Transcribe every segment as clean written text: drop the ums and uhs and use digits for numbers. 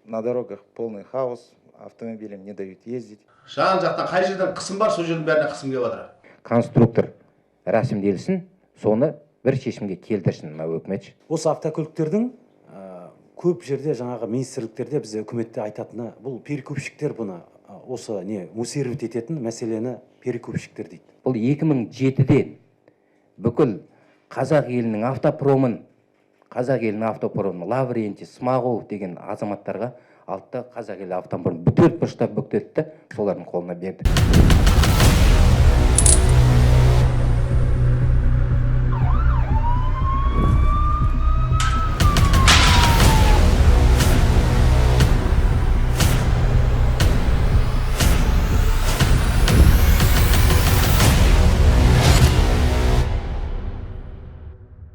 На дорогах полный хаос, автомобилям не дают ездить. Жан жақтан қай жерден қысым бар, сол жердің бәріне қысым келіп жатыр. Конструктор рәсімделсін, соны бір шешімге келтірсін мына өкімет. Осы автокөліктердің көп жерде жаңағы министрліктерде бізде үкіметте айтатыны бұл перекупщиктер, бұны осы не муссировать ететін мәселені перекупщиктер дейді. Бұл 2007-ден бүкіл қазақ елінің автопромын, қазақ елінің автопромын Лаврентий, Смағұлов деген азаматтарға алды да, қазақ елі автопромын төрт бұрыштап бүктелді де, солардың қолына берді.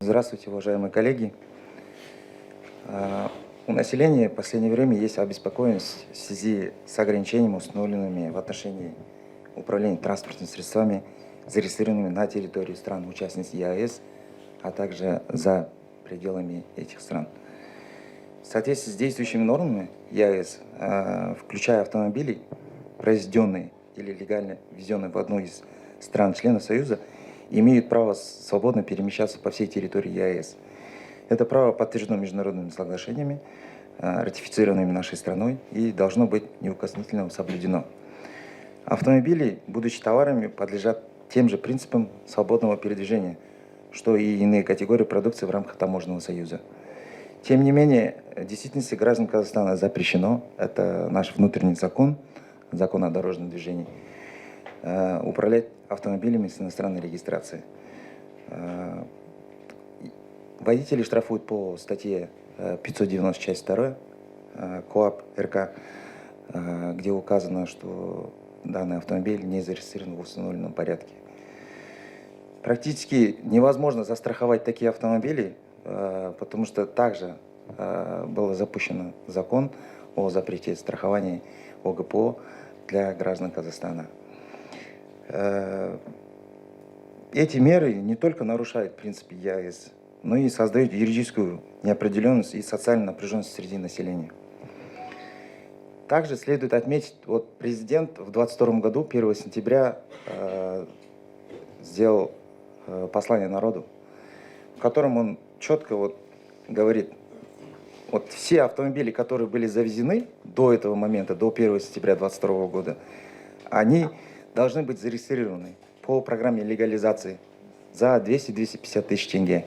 Здравствуйте, уважаемые коллеги. У населения в последнее время есть обеспокоенность в связи с ограничениями, установленными в отношении управления транспортными средствами, зарегистрированными на территории стран-участниц ЕАЭС, а также за пределами этих стран. В соответствии с действующими нормами ЕАЭС, включая автомобили, произведенные или легально ввезенные в одну из стран-членов Союза, имеют право свободно перемещаться по всей территории ЕАЭС. Это право подтверждено международными соглашениями, ратифицированными нашей страной, и должно быть неукоснительно соблюдено. Автомобили, будучи товарами, подлежат тем же принципам свободного передвижения, что и иные категории продукции в рамках Таможенного союза. Тем не менее, в действительности граждан Казахстана запрещено, это наш внутренний закон, закон о дорожном движении, управлять автомобилями с иностранной регистрацией. Водители штрафуют по статье 590, часть 2, КоАП РК, где указано, что данный автомобиль не зарегистрирован в установленном порядке. Практически невозможно застраховать такие автомобили, потому что также был запущен закон о запрете страхования ОГПО для граждан Казахстана. Эти меры не только нарушают принципы ЕАЭС, но и создают юридическую неопределенность и социальную напряженность среди населения. Также следует отметить, вот президент в 2022 году, 1 сентября, сделал послание народу, в котором он четко вот говорит, вот все автомобили, которые были завезены до этого момента, до 1 сентября 2022 года, они должны быть зарегистрированы по программе легализации за 200-250 тысяч тенге.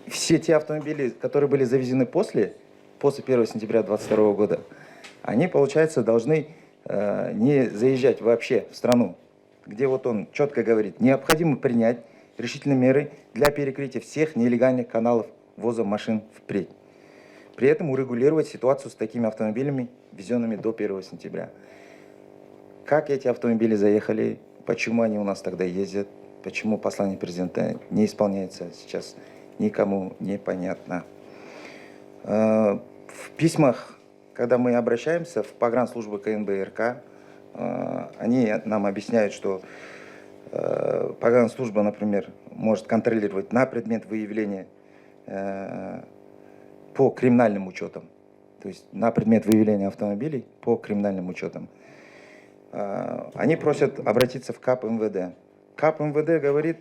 Все те автомобили, которые были завезены после 1 сентября 2022 года, они, получается, должны не заезжать вообще в страну, где вот он четко говорит, необходимо принять решительные меры для перекрытия всех нелегальных каналов ввоза машин впредь. При этом урегулировать ситуацию с такими автомобилями, ввезенными до 1 сентября. Как эти автомобили заехали, почему они у нас тогда ездят, почему послание президента не исполняется сейчас, никому непонятно. В письмах, когда мы обращаемся в погранслужбу КНБ РК, они нам объясняют, что погранслужба, например, может контролировать на предмет выявления по криминальным учетам, то есть на предмет выявления автомобилей по криминальным учетам. Они просят обратиться в КАП МВД. КАП МВД говорит,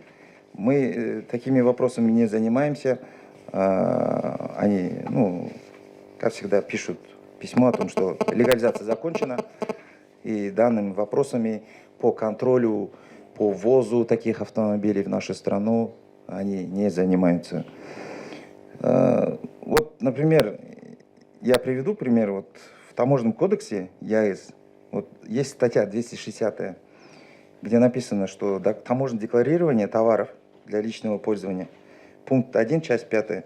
мы такими вопросами не занимаемся. Они, как всегда, пишут письмо о том, что легализация закончена, и данными вопросами по контролю, по ввозу таких автомобилей в нашу страну они не занимаются. Вот, например, я приведу пример. Вот в Таможенном кодексе ЕАЭС вот есть статья 260, где написано, что таможенное декларирование товаров для личного пользования, пункт 1, часть 5,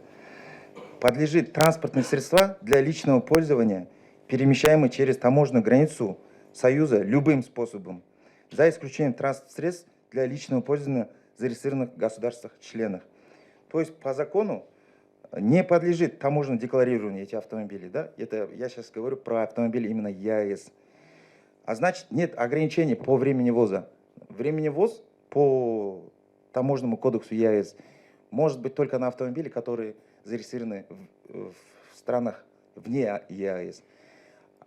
подлежит транспортные средства для личного пользования, перемещаемые через таможенную границу Союза любым способом, за исключением транспортных средств для личного пользования, зарегистрированных в государствах-членах. То есть по закону не подлежит таможенному декларированию эти автомобили. Да? Это я сейчас говорю про автомобили именно ЕАЭС. А значит, нет ограничений по времени ввоза. Времени ввоз по таможенному кодексу ЕАЭС может быть только на автомобили, которые зарегистрированы в странах вне ЕАЭС.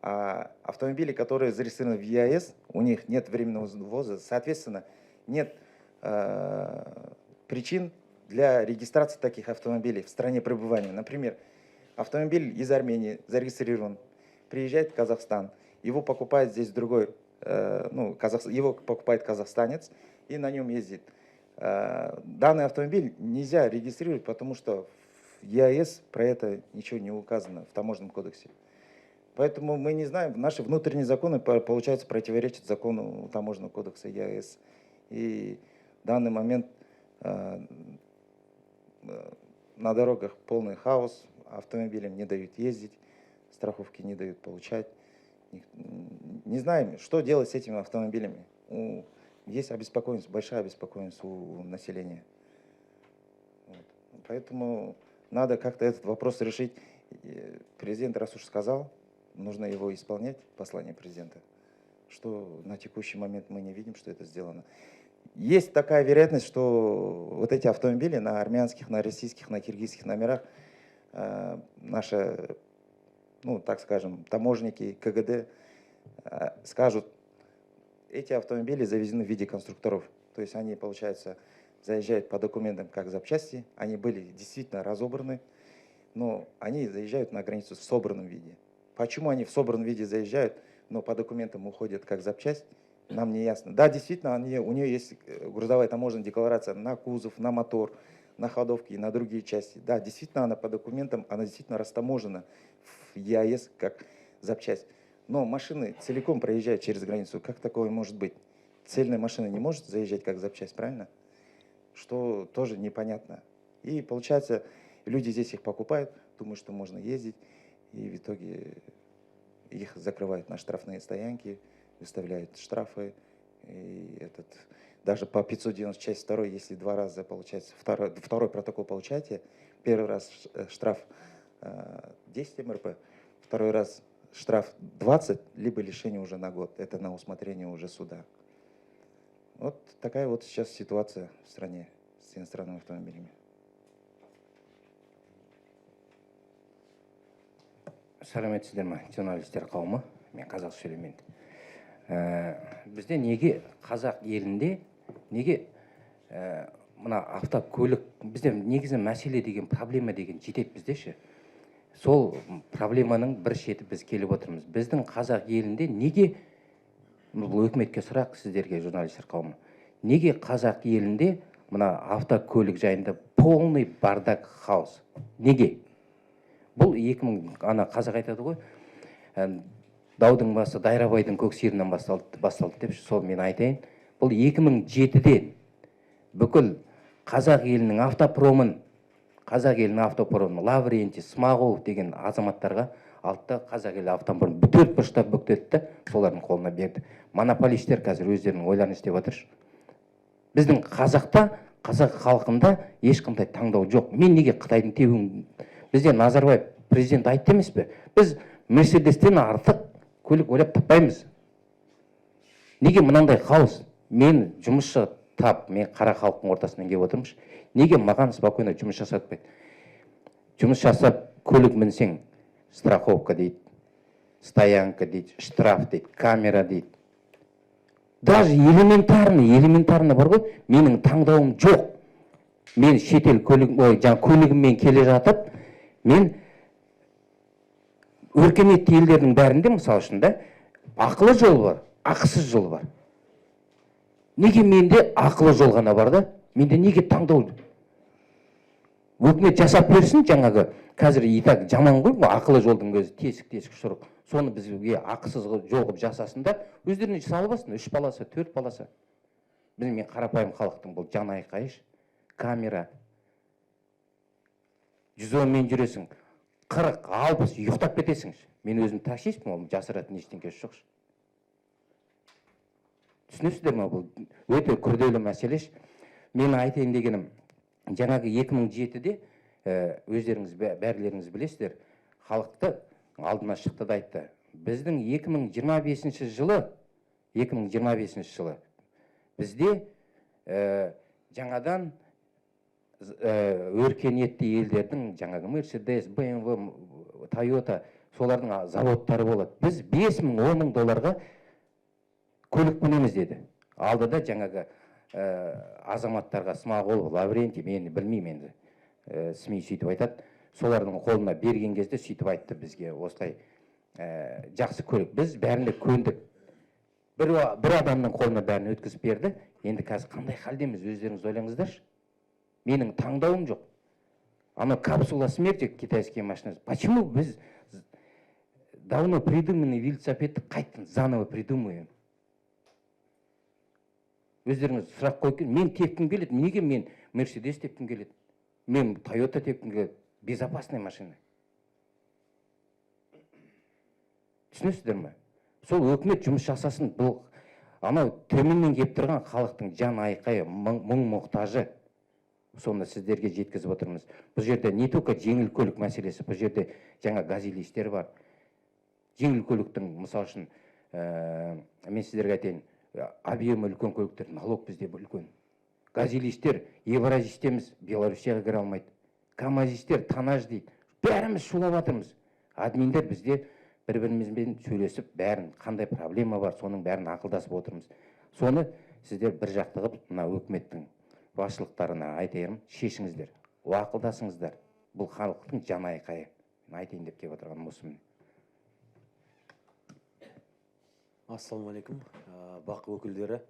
А автомобили, которые зарегистрированы в ЕАЭС, у них нет временного ввоза, соответственно, нет причин для регистрации таких автомобилей в стране пребывания. Например, автомобиль из Армении зарегистрирован, приезжает в Казахстан, его покупает здесь другой, ну, его покупает казахстанец и на нем ездит. Данный автомобиль нельзя регистрировать, потому что в ЕАЭС про это ничего не указано в таможенном кодексе. Поэтому мы не знаем, наши внутренние законы, получается, противоречат закону таможенного кодекса ЕАЭС. И в данный момент на дорогах полный хаос, автомобилям не дают ездить, страховки не дают получать. Не знаем, что делать с этими автомобилями. Есть обеспокоенность, большая обеспокоенность у населения. Вот. Поэтому надо как-то этот вопрос решить. И президент, раз уж сказал, нужно его исполнять, послание президента, что на текущий момент мы не видим, что это сделано. Есть такая вероятность, что вот эти автомобили на армянских, на российских, на киргизских номерах наши, ну, так скажем, таможенники, КГД скажут: эти автомобили завезены в виде конструкторов. То есть они, получается, заезжают по документам как запчасти, они были действительно разобраны, но они заезжают на границу в собранном виде. Почему они в собранном виде заезжают, но по документам уходят как запчасть, нам не ясно. Да, действительно, у нее есть грузовая таможенная декларация на кузов, на мотор, на ходовки и на другие части. Да, действительно, она по документам, она действительно растаможена в ЕАЭС как запчасть. Но машины целиком проезжают через границу. Как такое может быть? Цельная машина не может заезжать как запчасть, правильно? Что тоже непонятно. И получается, люди здесь их покупают, думают, что можно ездить, и в итоге их закрывают на штрафные стоянки, выставляют штрафы. И даже по 590 часть 2, если два раза, получается, второй протокол получаете, первый раз штраф 10 МРП, второй раз штраф 20, либо лишение уже на год. Это на усмотрение уже суда. Вот такая вот сейчас ситуация в стране с иностранными автомобилями. Сәлеметсіздер ме, журналистер қауымы! Мен қазақша сөйлеймін енді. Бізде неге, қазақ елінде неге мына автокөлік, бізде негізі мәселе деген, проблема деген жетеді бізде ше. Сол проблеманың бір шеті біз келіп отырмыз. Біздің қазақ елінде неге, бұл өкіметке сұрақ, сіздерге, журналистер қауымы, неге қазақ елінде мына автокөлік жайында полный бардак, хаос? Неге? Бұл 2000, ана қазақ айтады ғой, даудың басы Дайрабайдың көк сиырынан басталды деп. Сол мен айтайын, бұл 2007-ден бүкіл қазақ елінің автопромын, қазақ елінің автопромын Лаврентий Смағұлов деген азаматтарға алды да, қазақ елі автопромын төрт бұрыштап бүктеді да, солардың қолына берді. Монополисттер қазір өздерінің ойларын істеп жатыр. Біздің қазақта, қазақ халқында ешқандай таңдау жоқ. Мен неге қытайдың теуін? Бізде Назарбаев президент айтты емес пе, біз Мерседестен артық көлік ойлап таппаймыз. Неге мынандай хаос? Мен жұмысшы тап, мен қара халықтың ортасынан келіп отырмын. Неге маған спокойно жұмыс жасатпайды? Жұмыс жасап көлік мінсең, страховка дейді, стоянка дейді, штраф дейді, камера дейді. Даже элементарный, элементарный бар ғой, менің таңдауым жоқ. Мен шетел көлік, ой, жаңа көлігіммен келе жатып, мен өркениетті елдердің бәрінде, мысалы үшін да, ақылы жол бар, ақысыз жол бар. Неге менде ақылы жол ғана бар да? Менде неге таңдау? Өкімет жасап берсін. Жаңағы қазір и так жаман ғой бұл ақылы жолдың өзі, тесік тесік шұрық. Соны бізге ақысыз жол қылып жасасын да, өздеріне салып алсын, үш баласы, төрт баласы. Біз, мен қарапайым халықтың бұл жан айқайы. Камера, 110-мен жүресің, 40, 60, ұйықтап кетесің. Мен өзім таксистпін, ол жасыратын ештеңкесі жоқ. Түсінесіздер ма? Бұл өте күрделі мәселе. Мен айтайын дегенім, жаңағы 2007-де өздеріңіз бәрілеріңіз білесіздер, халықты алдына шықты да айтты: біздің 2025 жылы, 2025 жылы бізде жаңадан өркениетті елдердің жаңағы Мерседес, БМВ, Тойота. Солардың заводтары болады. Біз 5 000, 10 000 долларға көлік мінеміз деді. Алды да жаңағы азаматтарға, Смағұлов, Лаврентий, мен білмеймін енді, СМИ сөйтіп айтады, солардың қолына берген кезде сөйтіп айтты бізге: осылай жақсы көлік. Біз бәріне көндік, бір адамның қолына бәрін өткізіп берді. Енді қазір қандай халдеміз, өздеріңіз ойлаңыздаршы. Менің таңдауым жоқ, анау капсула смерти, китайские машины. Почему біз давно придуманный велосипедті қайтадан заново придумываем? Өздеріңіз сұрақ қойып, мен тепкім келеді. Неге мен Мерседес тепкім келеді, мен Тойота тепкім келеді? Безопасный машина, түсінесіздер ме? Сол өкімет жұмыс жасасын. Бұл анау төменнен келіп тұрған халықтың жан айқайы, мұң мұқтажы, соны сіздерге жеткізіп отырмыз. Бұл жерде не только жеңіл көлік мәселесі, бұл жерде жаңа газелистер бар. Жеңіл көліктің, мысал үшін, мен сіздерге айтайын, объемы үлкен көліктер, налог бізде үлкен. Газелистер евразистеміз, Белоруссияға кіре алмайды. Камазистер тоннаж дейді. Бәріміз шулап жатырмыз. Админдер бізде бір бірімізбен сөйлесіп, бәрін, қандай проблема бар, соның бәрін ақылдасып отырмыз. Соны сіздер бір жақты қылып, мына өкіметтің басшылықтарына айтайын, шешіңіздер, ақылдасыңыздар. Бұл халықтың жан айқайы. Мен айтайын деп келіп отырғаным осы, міне. Ассалаумағалейкум, БАҚ өкілдері.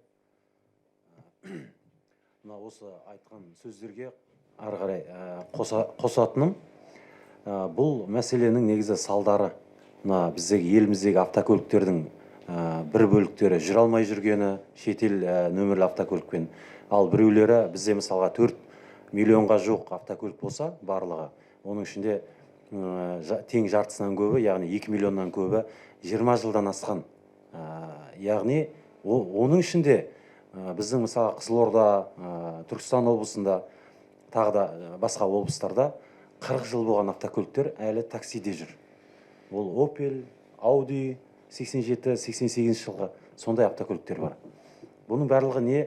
Мына осы айтқан сөздерге ары қарай қосатыным, бұл мәселенің негізі салдары мына біздегі еліміздегі автокөліктердің бір бөліктері жүре алмай жүргені шетел нөмірлі автокөлікпен, ал біреулері бізде, мысалға, 4 миллионға жуық автокөлік болса барлығы, оның ішінде тең жартысынан көбі, яғни 2 миллионнан көбі 20 жылдан асқан. Яғни оның ішінде біздің, мысалы, Қызылорда, Түркістан облысында, тағы да басқа облыстарда 40 жыл болған автокөліктер әлі таксиде жүр. Ол Opel, Audi 87, 88 жылғы сондай автокөліктер бар. Бұның барлығы не?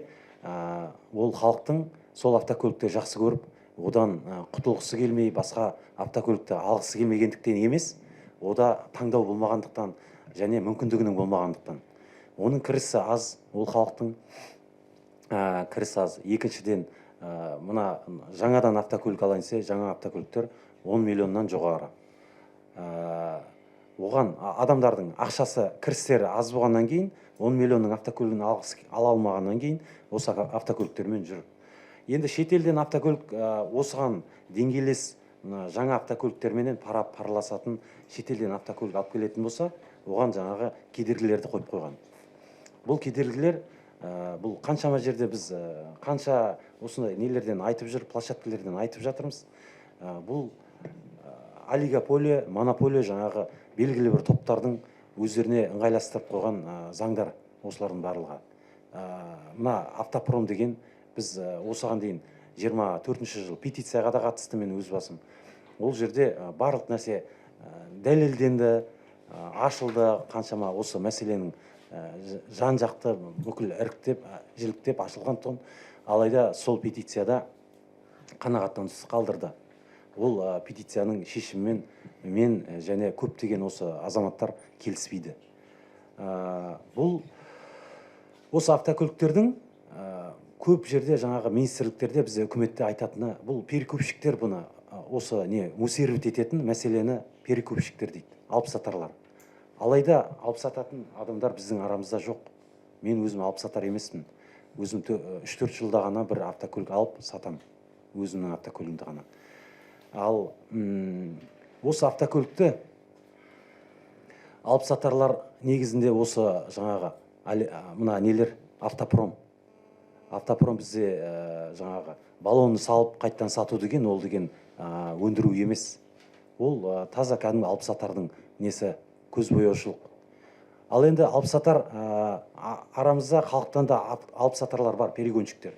Ол халықтың сол автокөлікті жақсы көріп, одан құтылғысы келмей, басқа автокөлікті алғысы келмегендіктен емес, ода таңдау болмағандықтан және мүмкіндігінің болмағандықтан. Оның кірісі аз, ол халықтың кірісі аз. Екіншіден, мына жаңадан автокөлік алайын десе, жаңа автокөліктер 10 миллионнан жоғары. Оған адамдардың ақшасы, кірістері аз болғаннан кейін, 10 миллионның автокөлігін ала алмағаннан кейін осы автокөліктермен жүр. Енді шетелден автокөлік, осыған деңгейлес жаңа автокөліктерменен пара-парласатын шетелден автокөлік алып келетін болса, оған жаңағы кедергілерді қойып қойған. Бұл кедергілер, бұл қаншама жерде біз қанша осындай нелерден айтып жүр, площадкалерден айтып жатырмыз. Бұл олигополия, монополия, жаңағы белгілі бір топтардың өздеріне ыңғайластырып қойған заңдар осылардың барлығы. Мына автопром деген біз осыған дейін 24 жыл петицияға да қатысты мен өз басым. Ол жерде барлық нәрсе дәлелденді, ашылды, қаншама осы мәселенің жан жақты бүкіл іріктеп, жіліктеп ашылған тұғын. Алайда сол петицияда қанағаттансыз қалдырды. Ол петицияның шешімімен мен және көптеген осы азаматтар келіспейді. Бұл осы автокөліктердің көп жерде жаңағы министрліктерде, бізде үкіметте айтатыны, бұл перекупщиктер бұны, осы не муссировать ететін мәселені перекупщиктер дейді, алып сатарлар. Алайда алып сататын адамдар біздің арамызда жоқ. Мен өзім алып сатар емеспін. Өзім 3-4 жылда ғана бір автокөлік алып сатамын, өзімнің автокөлігімді ғана. Ал осы автокөлікті алып сатарлар негізінде осы жаңағы мына нелер, автопром. Автопром бізде жаңағы баллонды салып қайттан сату деген, ол деген өндіру емес. Ол таза кәдімгі алып сатардың несі, көз бояушылық. Ал енді алып сатар, арамызда халықтан да алып сатарлар бар, перегонщиктер.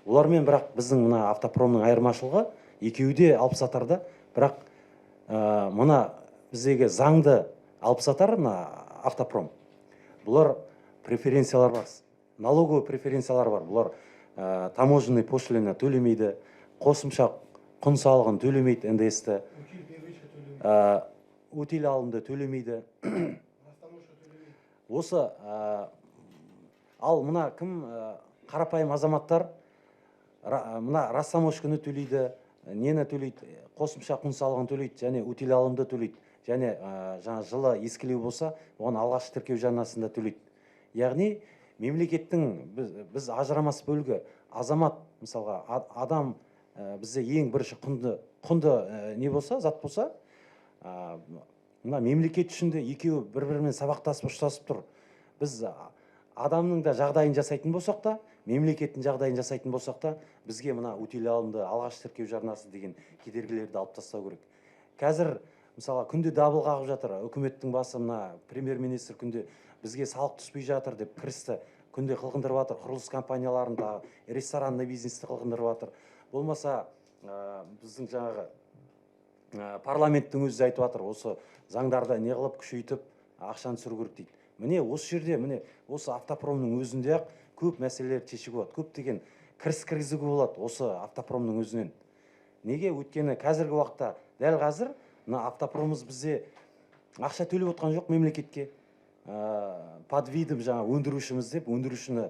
Олармен бірақ біздің мына автопромның айырмашылығы, екеуі де алып сатарда, бірақ мына біздегі заңды алып сатар мына автопром, бұлар преференциялар бар, налоговый преференциялар бар. Бұлар таможенный пошлина төлемейді, қосымша құн салығын төлемейді, НДС-ті. Өтел алымды төлемейді осы. Ал мына кім, қарапайым азаматтар мына растаможканы төлейді, нені төлейді, қосымша құн салығын төлейді және өтел алымды төлейді және жаңа жылы ескілеу болса, оған алғашқы тіркеу жарнасын да төлейді. Яғни мемлекеттің біз ажырамас бөлігі азамат. Мысалға, адам, бізде ең бірінші құнды не болса, зат болса, мына мемлекет үшін де екеуі бір бірімен сабақтасып, ұштасып тұр. Біз адамның да жағдайын жасайтын болсақ та, мемлекеттің жағдайын жасайтын болсақ та, бізге мына өтел алымды, алғашқы тіркеу жарнасы деген кедергілерді алып тастау керек. Қазір, мысалға, күнде дабыл қағып жатыр үкіметтің басы, мына премьер министр күнде бізге салық түспей жатыр деп, кірісті күнде қылқындырып жатыр, құрылыс компанияларын, тағы ресторанный бизнесті қылқындырып жатыр. Болмаса біздің жаңағы парламенттің өзі де айтып жатыр, осы заңдарды не қылып, күшейтіп, ақшаны түсіру керек дейді. Міне, осы жерде, міне, осы автопромның өзінде ақ көп мәселелерді шешуге болады, көптеген кіріс кіргізуге болады осы автопромның өзінен. Неге? Өйткені қазіргі уақытта, дәл қазір мына автопромымыз бізде ақша төлеп отқан жоқ мемлекетке. Под видом жаңа өндірушіміз деп, өндірушіні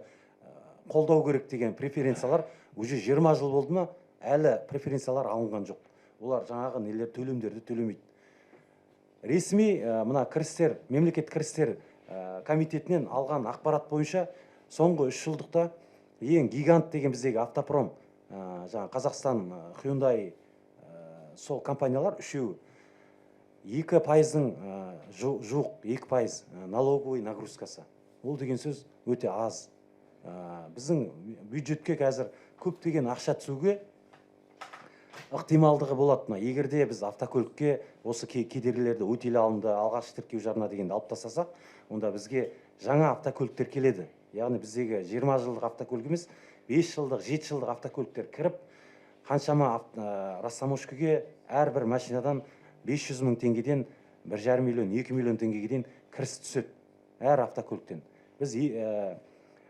қолдау керек деген преференциялар уже 20 жыл болды ма, әлі преференциялар алынған жоқ. Олар жаңағы нелер, төлемдерді төлемейді. Ресми мына кірістер, мемлекеттік кірістер комитетінен алған ақпарат бойынша, соңғы 3 жылдықта ең гигант деген біздегі автопром, жаңа Қазақстан, Hyundai, сол компаниялар үшеуі 2 пайыздың жуық, 2% налоговый нагрузкасы. Ол деген сөз өте аз. Біздің бюджетке қазір көптеген ақша түсуге ықтималдығы болады мына, егер де біз автокөлікке осы кедергілерді, өтел алымды, алғашқы тіркеу жарна дегенді алып тастасақ, онда бізге жаңа автокөліктер келеді. Яғни біздегі 20 жылдық автокөлік емес, 5 жылдық, 7 жылдық автокөліктер кіріп, қаншама растаможкаге әрбір машинадан 500 мың теңгеден 1,5 миллион, 2 миллион теңгеге дейін кіріс түседі әр автокөліктен. Біз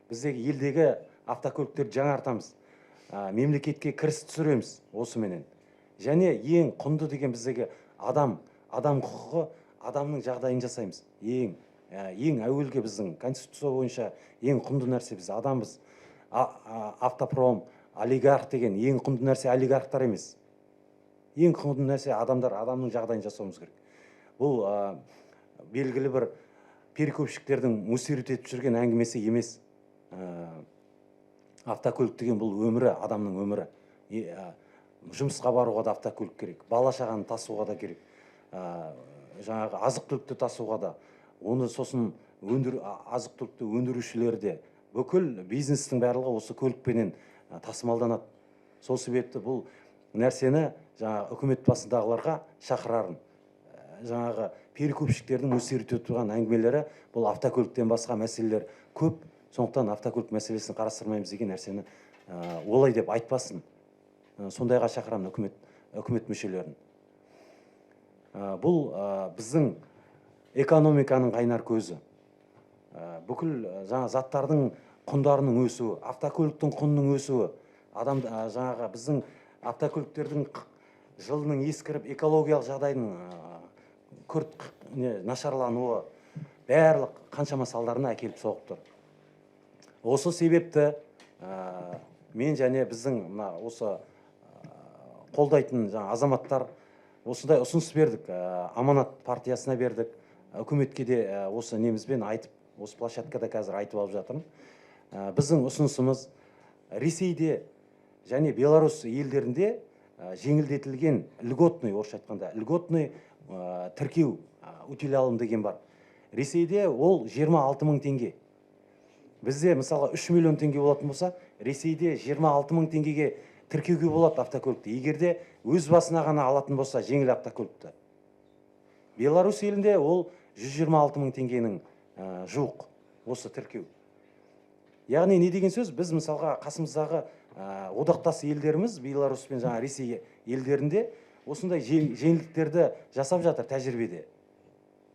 біздегі елдегі автокөліктерді жаңартамыз, мемлекетке кіріс түсіреміз осыменен. Және ең құнды деген біздегі адам, адам құқығы, адамның жағдайын жасаймыз. Ең әуелгі біздің конституция бойынша ең құнды нәрсе біз адамбыз. Автопром, олигарх деген ең құнды нәрсе олигархтар емес, ең құнды нәрсе адамдар, адамның жағдайын жасауымыз керек. Бұл белгілі бір перекупщиктердің муссировать етіп жүрген әңгімесі емес. Автокөлік деген бұл өмірі, адамның өмірі. Жұмысқа баруға да автокөлік керек, бала шағаны тасуға да керек, жаңағы азық түлікті тасуға да, оны сосын азық түлікті өндірушілер де, бүкіл бизнестің барлығы осы көлікпенен тасымалданады. Сол себепті бұл нәрсені жаңағы үкімет басындағыларға шақырарым, жаңағы перекупщиктердің муссировать етіп тұрған әңгімелері, бұл автокөліктен басқа мәселелер көп, сондықтан автокөлік мәселесін қарастырмаймыз деген нәрсені олай деп айтпасын. Сондайға шақырамын үкімет мүшелерін. Бұл біздің экономиканың қайнар көзі. Бүкіл жаңа заттардың құндарының өсуі, автокөліктің құнының өсуі, адам, жаңағы біздің автокөліктердің жылының ескіріп, экологиялық жағдайдың күрт не, нашарлануы, барлық қаншама салдарына әкеліп соғып тұр. Осы себепті мен және біздің мына осы қолдайтын жаңа азаматтар осындай ұсыныс бердік, Аманат партиясына бердік, үкіметке де осы немізбен айтып, осы площадкада қазір айтып алып жатырмын. Біздің ұсынысымыз: Ресейде және Беларусь елдерінде жеңілдетілген, льготный, орысша айтқанда льготный тіркеу, өтел алым деген бар. Ресейде ол 26 мың теңге. Бізде, мысалға, 3 миллион теңге болатын болса, Ресейде 26 мың теңгеге тіркеуге болады автокөлікті, егер де өз басына ғана алатын болса жеңіл автокөлікті. Беларусь елінде ол 126 мың теңгенің жуық осы тіркеу. Яғни не деген сөз? Біз, мысалға, қасымыздағы одақтас елдеріміз Беларусь пен жаңа Ресей елдерінде осындай жеңілдіктерді жасап жатыр тәжірибеде.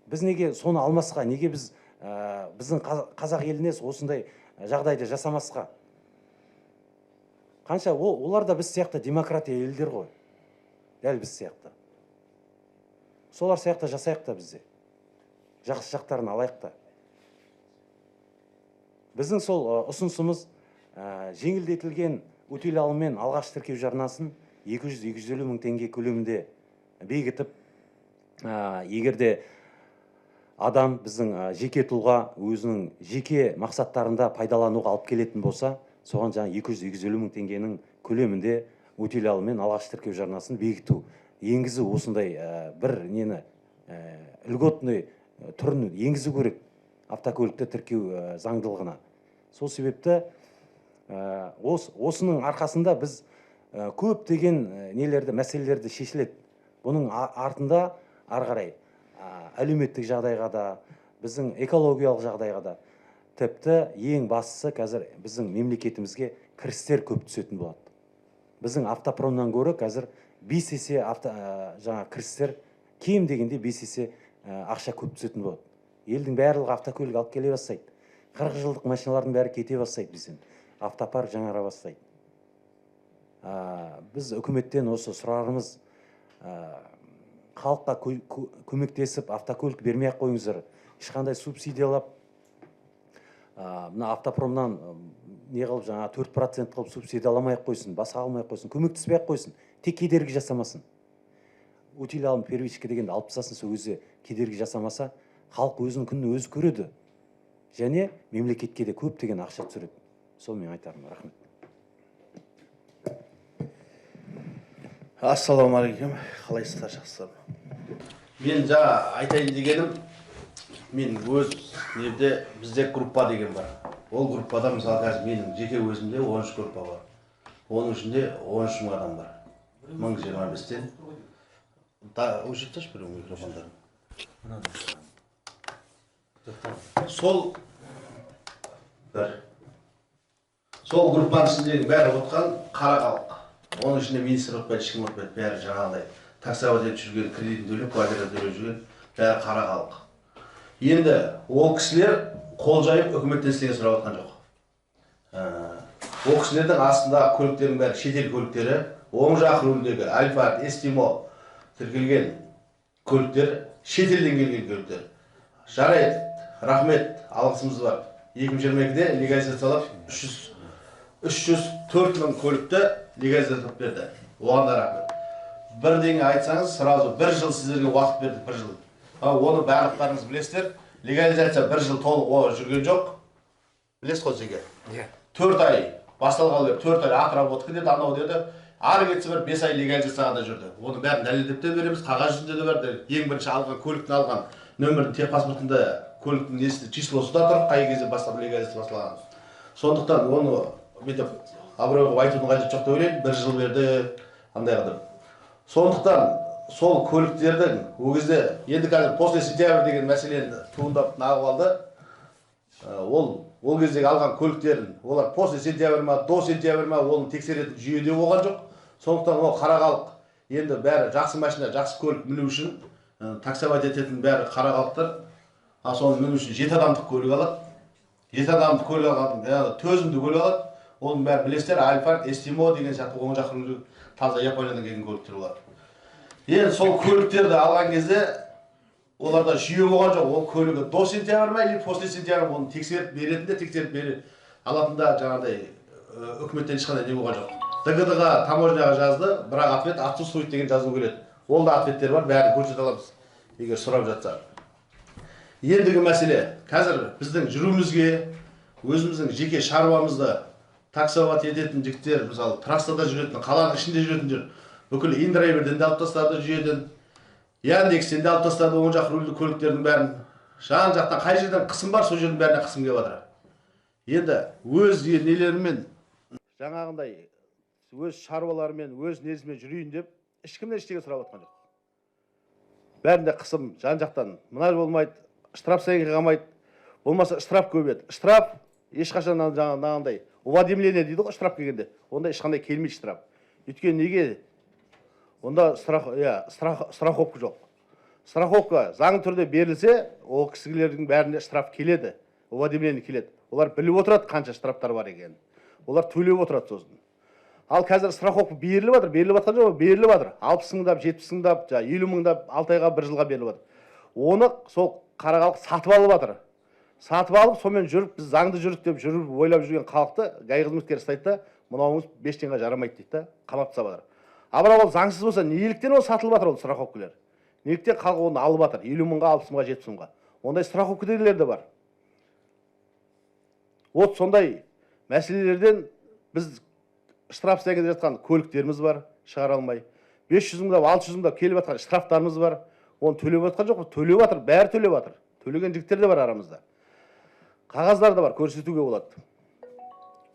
Біз неге соны алмасқа? Неге біз біздің қазақ еліне осындай жағдайды жасамасқа? Қанша олар да біз сияқты демократия елдер ғой, дәл біз сияқты. Солар сияқты жасайық та, бізде жақсы жақтарын алайық та. Біздің сол ұсынысымыз: жеңілдетілген утиль алыммен алғаш тіркеу жарнасын 200-250 мың теңге көлемінде бекітіп, егер де адам, біздің жеке тұлға өзінің жеке мақсаттарында пайдалануға алып келетін болса, соған жаңа 200-250 мың теңгенің көлемінде утиль алыммен алғаш тіркеу жарнасын бекіту, енгізу. Осындай бір нені, льготный түрін енгізу керек автокөлікті тіркеу заңдылығына. Сол себепті осының арқасында біз көптеген нелерді, мәселелерді шешіледі. Бұның артында ары қарай әлеуметтік жағдайға да, біздің экологиялық жағдайға да, тіпті ең бастысы, қазір біздің мемлекетімізге кірістер көп түсетін болады. Біздің автопромнан гөрі қазір 5 есе авто, жаңа кірістер, кем дегенде 5 есе ақша көп түсетін болады. Елдің барлығы автокөлік алып келе бастайды, 40 жылдық машиналардың бәрі кете бастайды, бізден автопарк жаңара бастайды. Біз үкіметтен осы сұрарымыз: халыққа көмектесіп, автокөлік бермей ақ қойыңыздар ешқандай субсидиялап. Мына автопромнан не қылып, жаңа 4% қылып субсидияламай ақ қойсын, басқа қылмай ақ қойсын, көмектеспей ақ қойсын, тек кедергі жасамасын. Утиль алым первичка дегенді алып тастасын. Сол кезде кедергі жасамаса, халық өзінің күнін өзі көреді және мемлекетке де көптеген ақша түсіреді. Сол менің айтарым, рахмет. Ассалаумағалейкум, қалайсыздар, жақсысыздар ма? Мен жаңа айтайын дегенім, мен өз немде, бізде группа деген бар. Ол группада, мысалы, қазір менің жеке өзімде 13 группа бар, оның ішінде 13 мың адам бар, 1025-тен да. Өшіріп тасташы біреу микрофондарын. Сол бір сол группаның ішіндегі бәрі отқан қара халық. Оның ішінде министр отпайды, ешкім отпайды. Бәрі жаңағыдай таксовать етіп жүрген, кредитін төлеп, квартира төлеп жүрген, бәрі қара халық. Енді ол кісілер қол жайып үкіметтен ештеңе сұрап жатқан жоқ. Ол кісілердің астындағы көліктердің бәрі шетел көліктері. Оң жақ рульдегі Альфард, Эстимо тіркелген көліктер, шетелден келген көліктер. Жарайды, рахмет, алғысымыз бар, 2022-де легализациялап 304 мың көлікті легализациялап берді, оған да рахмет. Бірдеңе айтсаңыз, сразу бір жыл сіздерге уақыт бердік, бір жыл. А оны барлықтарыңыз білесіздер, легализация бір жыл толық жүрген жоқ, білесіз ғой, Зеке? Иә. 4 ай басталғалы бері 4 ай отработка деді, анау деді, ары кетсе бір 5 ай легализацияға да жүрді. Оның бәрін дәлелдеп те береміз, қағаз жүзінде де бар. Ең бірінші алған көліктің, алған нөмірдің, техпаспортында көліктің несі, числосы да тұр, қай кезде бастап легализация басталғаны. Сондықтан оны бүйтіп абырой қылып айтудың қажеті жоқ деп ойлаймын, бір жыл берді андай қылып. Сондықтан сол көліктердің ол кезде, енді қазір после сентябрь деген мәселені туындап нағып алды. Ол кездегі алған көліктерін олар после сентябрь ма, до сентябрь ма, оны тексеретін жүйе де болған жоқ. Сондықтан ол қара халық енді бәрі жақсы машина, жақсы көлік міну үшін, таксовать ететін бәрі қара халықтар. А соны міну үшін жеті адамдық көлік алады. Жеті адамдық көлік алған, яғни төзімді көлік алады. Оның бәрі білесіздер, Альфард, Эстимо деген сияқты оң жақ рульді таза Япониядан келген көліктер болады. Енді сол көліктерді алған кезде оларда жүйе болған жоқ. Ол көлігі до сентябрь ма или после сентябрь, оны тексеріп беретін де, тексеріп бере алатын да жаңағыдай үкіметтен ешқандай не болған жоқ. ДГД ға, таможняға жазды, бірақ ответ отсутствует деген жазу келеді. Ол да ответтер бар, бәрін көрсете аламыз, егер сұрап жатса. Ендігі мәселе, қазір біздің жүруімізге, өзіміздің жеке шаруамызды таксовать ететін жігіттер, мысалы, трассада жүретін, қаланың ішінде жүретіндер, бүкіл индрайверден де алып тастады жүйеден, Яндекстен де алып тастады оң жақ рульді көліктердің бәрін. Жан жақтан қай жерден қысым бар, сол жердің бәріне қысым келіп жатыр. Енді өз нелерімен, жаңағындай өз шаруаларымен, өз несімен жүрейін деп ешкімнен ештеңе сұрап жатқан жоқ. Бәрінде қысым жан жақтан. Мына болмайды, штраф қалмайды, болмаса штраф көбейеді. Штраф ешқашан жаңағындай уведомление дейді ғой штраф келгенде, онда ешқандай келмейді штраф. Өйткені неге? Онда страх, иә, страховка жоқ. Страховка заңды түрде берілсе, ол кісілердің бәріне штраф келеді, уведомление келеді. Олар біліп отырады қанша штрафтар бар екенін, олар төлеп отырады сосын. Ал қазір страховка беріліп жатыр, беріліп жатқан жоқ, беріліп жатыр. 60 мыңдап, 70 мыңдап, жаңағы 50 мыңдап, 6 айға, бір жылға беріліп жатыр. Оны сол қара халық сатып алып жатыр. Сатып алып, сонымен жүріп, біз заңды жүрдік деп жүріп ойлап жүрген халықты ГАИ қызметкері ұстайды да, мынауыңыз 5 тиынға жарамайды дейді да, қамап тастап жатыр. А бірақ ол заңсыз болса, неліктен ол сатылып жатыр ол страховкалар? Неліктен халық оны алып жатыр? 50 мыңға, 60 мыңға, 70 мыңға. Ондай страховкалар де бар. Вот сондай мәселелерден біз штраф стоянкада жатқан көліктеріміз бар, шығара алмай. 500 мыңдап, 600 мыңдап келіп жатқан штрафтарымыз бар. Оны төлеп жатқан жоқпыз, төлеп жатыр, бәрі төлеп жатыр. Төлеген жігіттер де бар арамызда. Қағаздар да бар, көрсетуге болады.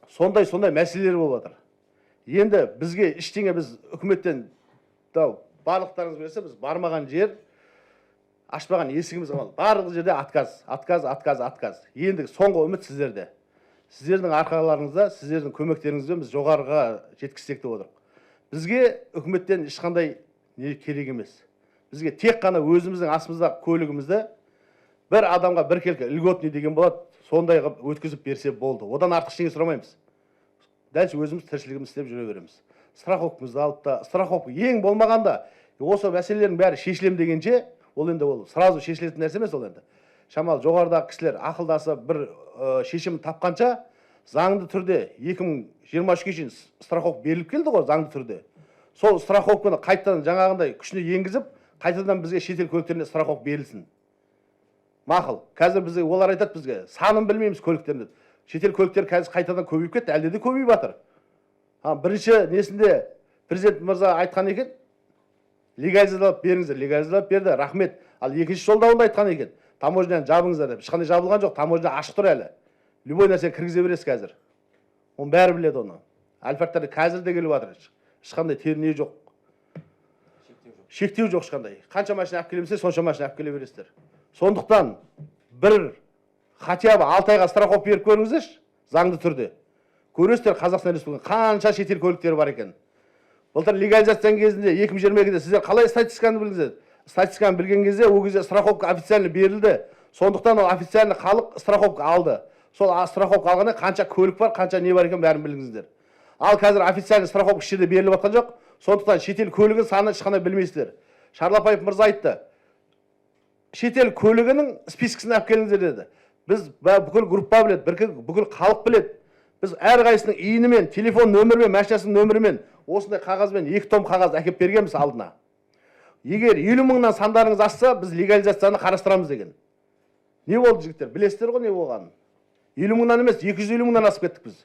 Сондай мәселелер болып жатыр. Енді бізге ештеңе, біз үкіметтен да, барлықтарыңыз білсе, біз бармаған жер, ашпаған есігіміз қалмады. Барлық жерде отказ, отказ, отказ, отказ. Енді соңғы үміт сіздерде. Сіздердің арқаларыңызда, сіздердің көмектеріңізбен біз жоғарыға жеткізсек деп отырмық. Бізге үкіметтен ешқандай не керек емес. Бізге тек қана өзіміздің астымыздағы көлігімізді бір адамға біркелкі льготный деген болады, сондай қылып өткізіп берсе болды. Одан артық ештеңе сұрамаймыз. Дальше өзіміз тіршілігімізді істеп жүре береміз. Страховкамызды алып та, страховка ең болмағанда осы мәселелердің бәрі шешілем дегенше, ол енді ол сразу шешілетін нәрсе емес ол енді. Шамалы жоғарыдағы кісілер ақылдасып бір шешім тапқанша, заңды түрде 2023-ке шейін страховка беріліп келді ғой заңды түрде. Сол страховканы қайтадан жаңағындай күшіне енгізіп, қайтадан бізге шетел көліктеріне страховка берілсін. Мақұл. Қазір бізге олар айтады, бізге санын білмейміз көліктердің. Шетел көліктері қазір қайтадан көбейіп кетті, әлде де көбейіп жатыр. Бірінші несінде президент мырза айтқан екен, легализациялап беріңіздер, легализациялап берді, рахмет. Ал екінші жолдауында айтқан екен, таможняны жабыңыздар деп. Ешқандай жабылған жоқ, таможня ашық тұр әлі. Любой нәрсені кіргізе бересіз қазір. Оның бәрі біледі оны. Альфардтар қазір де келіп жатыр. Ешқандай не жоқ. Шектеу жоқ ешқандай. Қанша машина алып келемін десе, сонша машина алып келе бересіздер. Сондықтан бір хотя бы 6 айға страховка беріп көріңіздерші, заңды түрде. Көресіздер, Қазақстан Республикасында қанша шетел көліктері бар екен. Былтыр легализацияның кезінде 2022-де сіздер қалай статистиканы білдіңіздер? Статистиканы білген кезде, ол кезде страховка официально берілді. Сондықтан ол официально халық страховка алды. Сол страховка алғанда қанша көлік бар, қанша не бар екенін бәрін білдіңіздер. Ал қазір официально страховка еш жерде беріліп жатқан жоқ. Сондықтан шетел көлігінің санын ешқандай білмейсіздер. Шарлапаев мырза айтты. Шетел көлігінің спискісін алып келіңіздер деді. Біз бүкіл группа біледі, бүкіл халық біледі. Біз әрқайсысының ИИНімен, телефон нөмірімен, машинасының нөмірімен осындай қағазбен 2 том қағаз әкеліп бергенбіз алдына. Егер 50 мыңнан сандарыңыз асса, біз легализацияны қарастырамыз деген. Не болды, жігіттер? Білесіздер ғой не болғанын. 50 мыңнан емес, 250 мыңнан асып кеттік біз.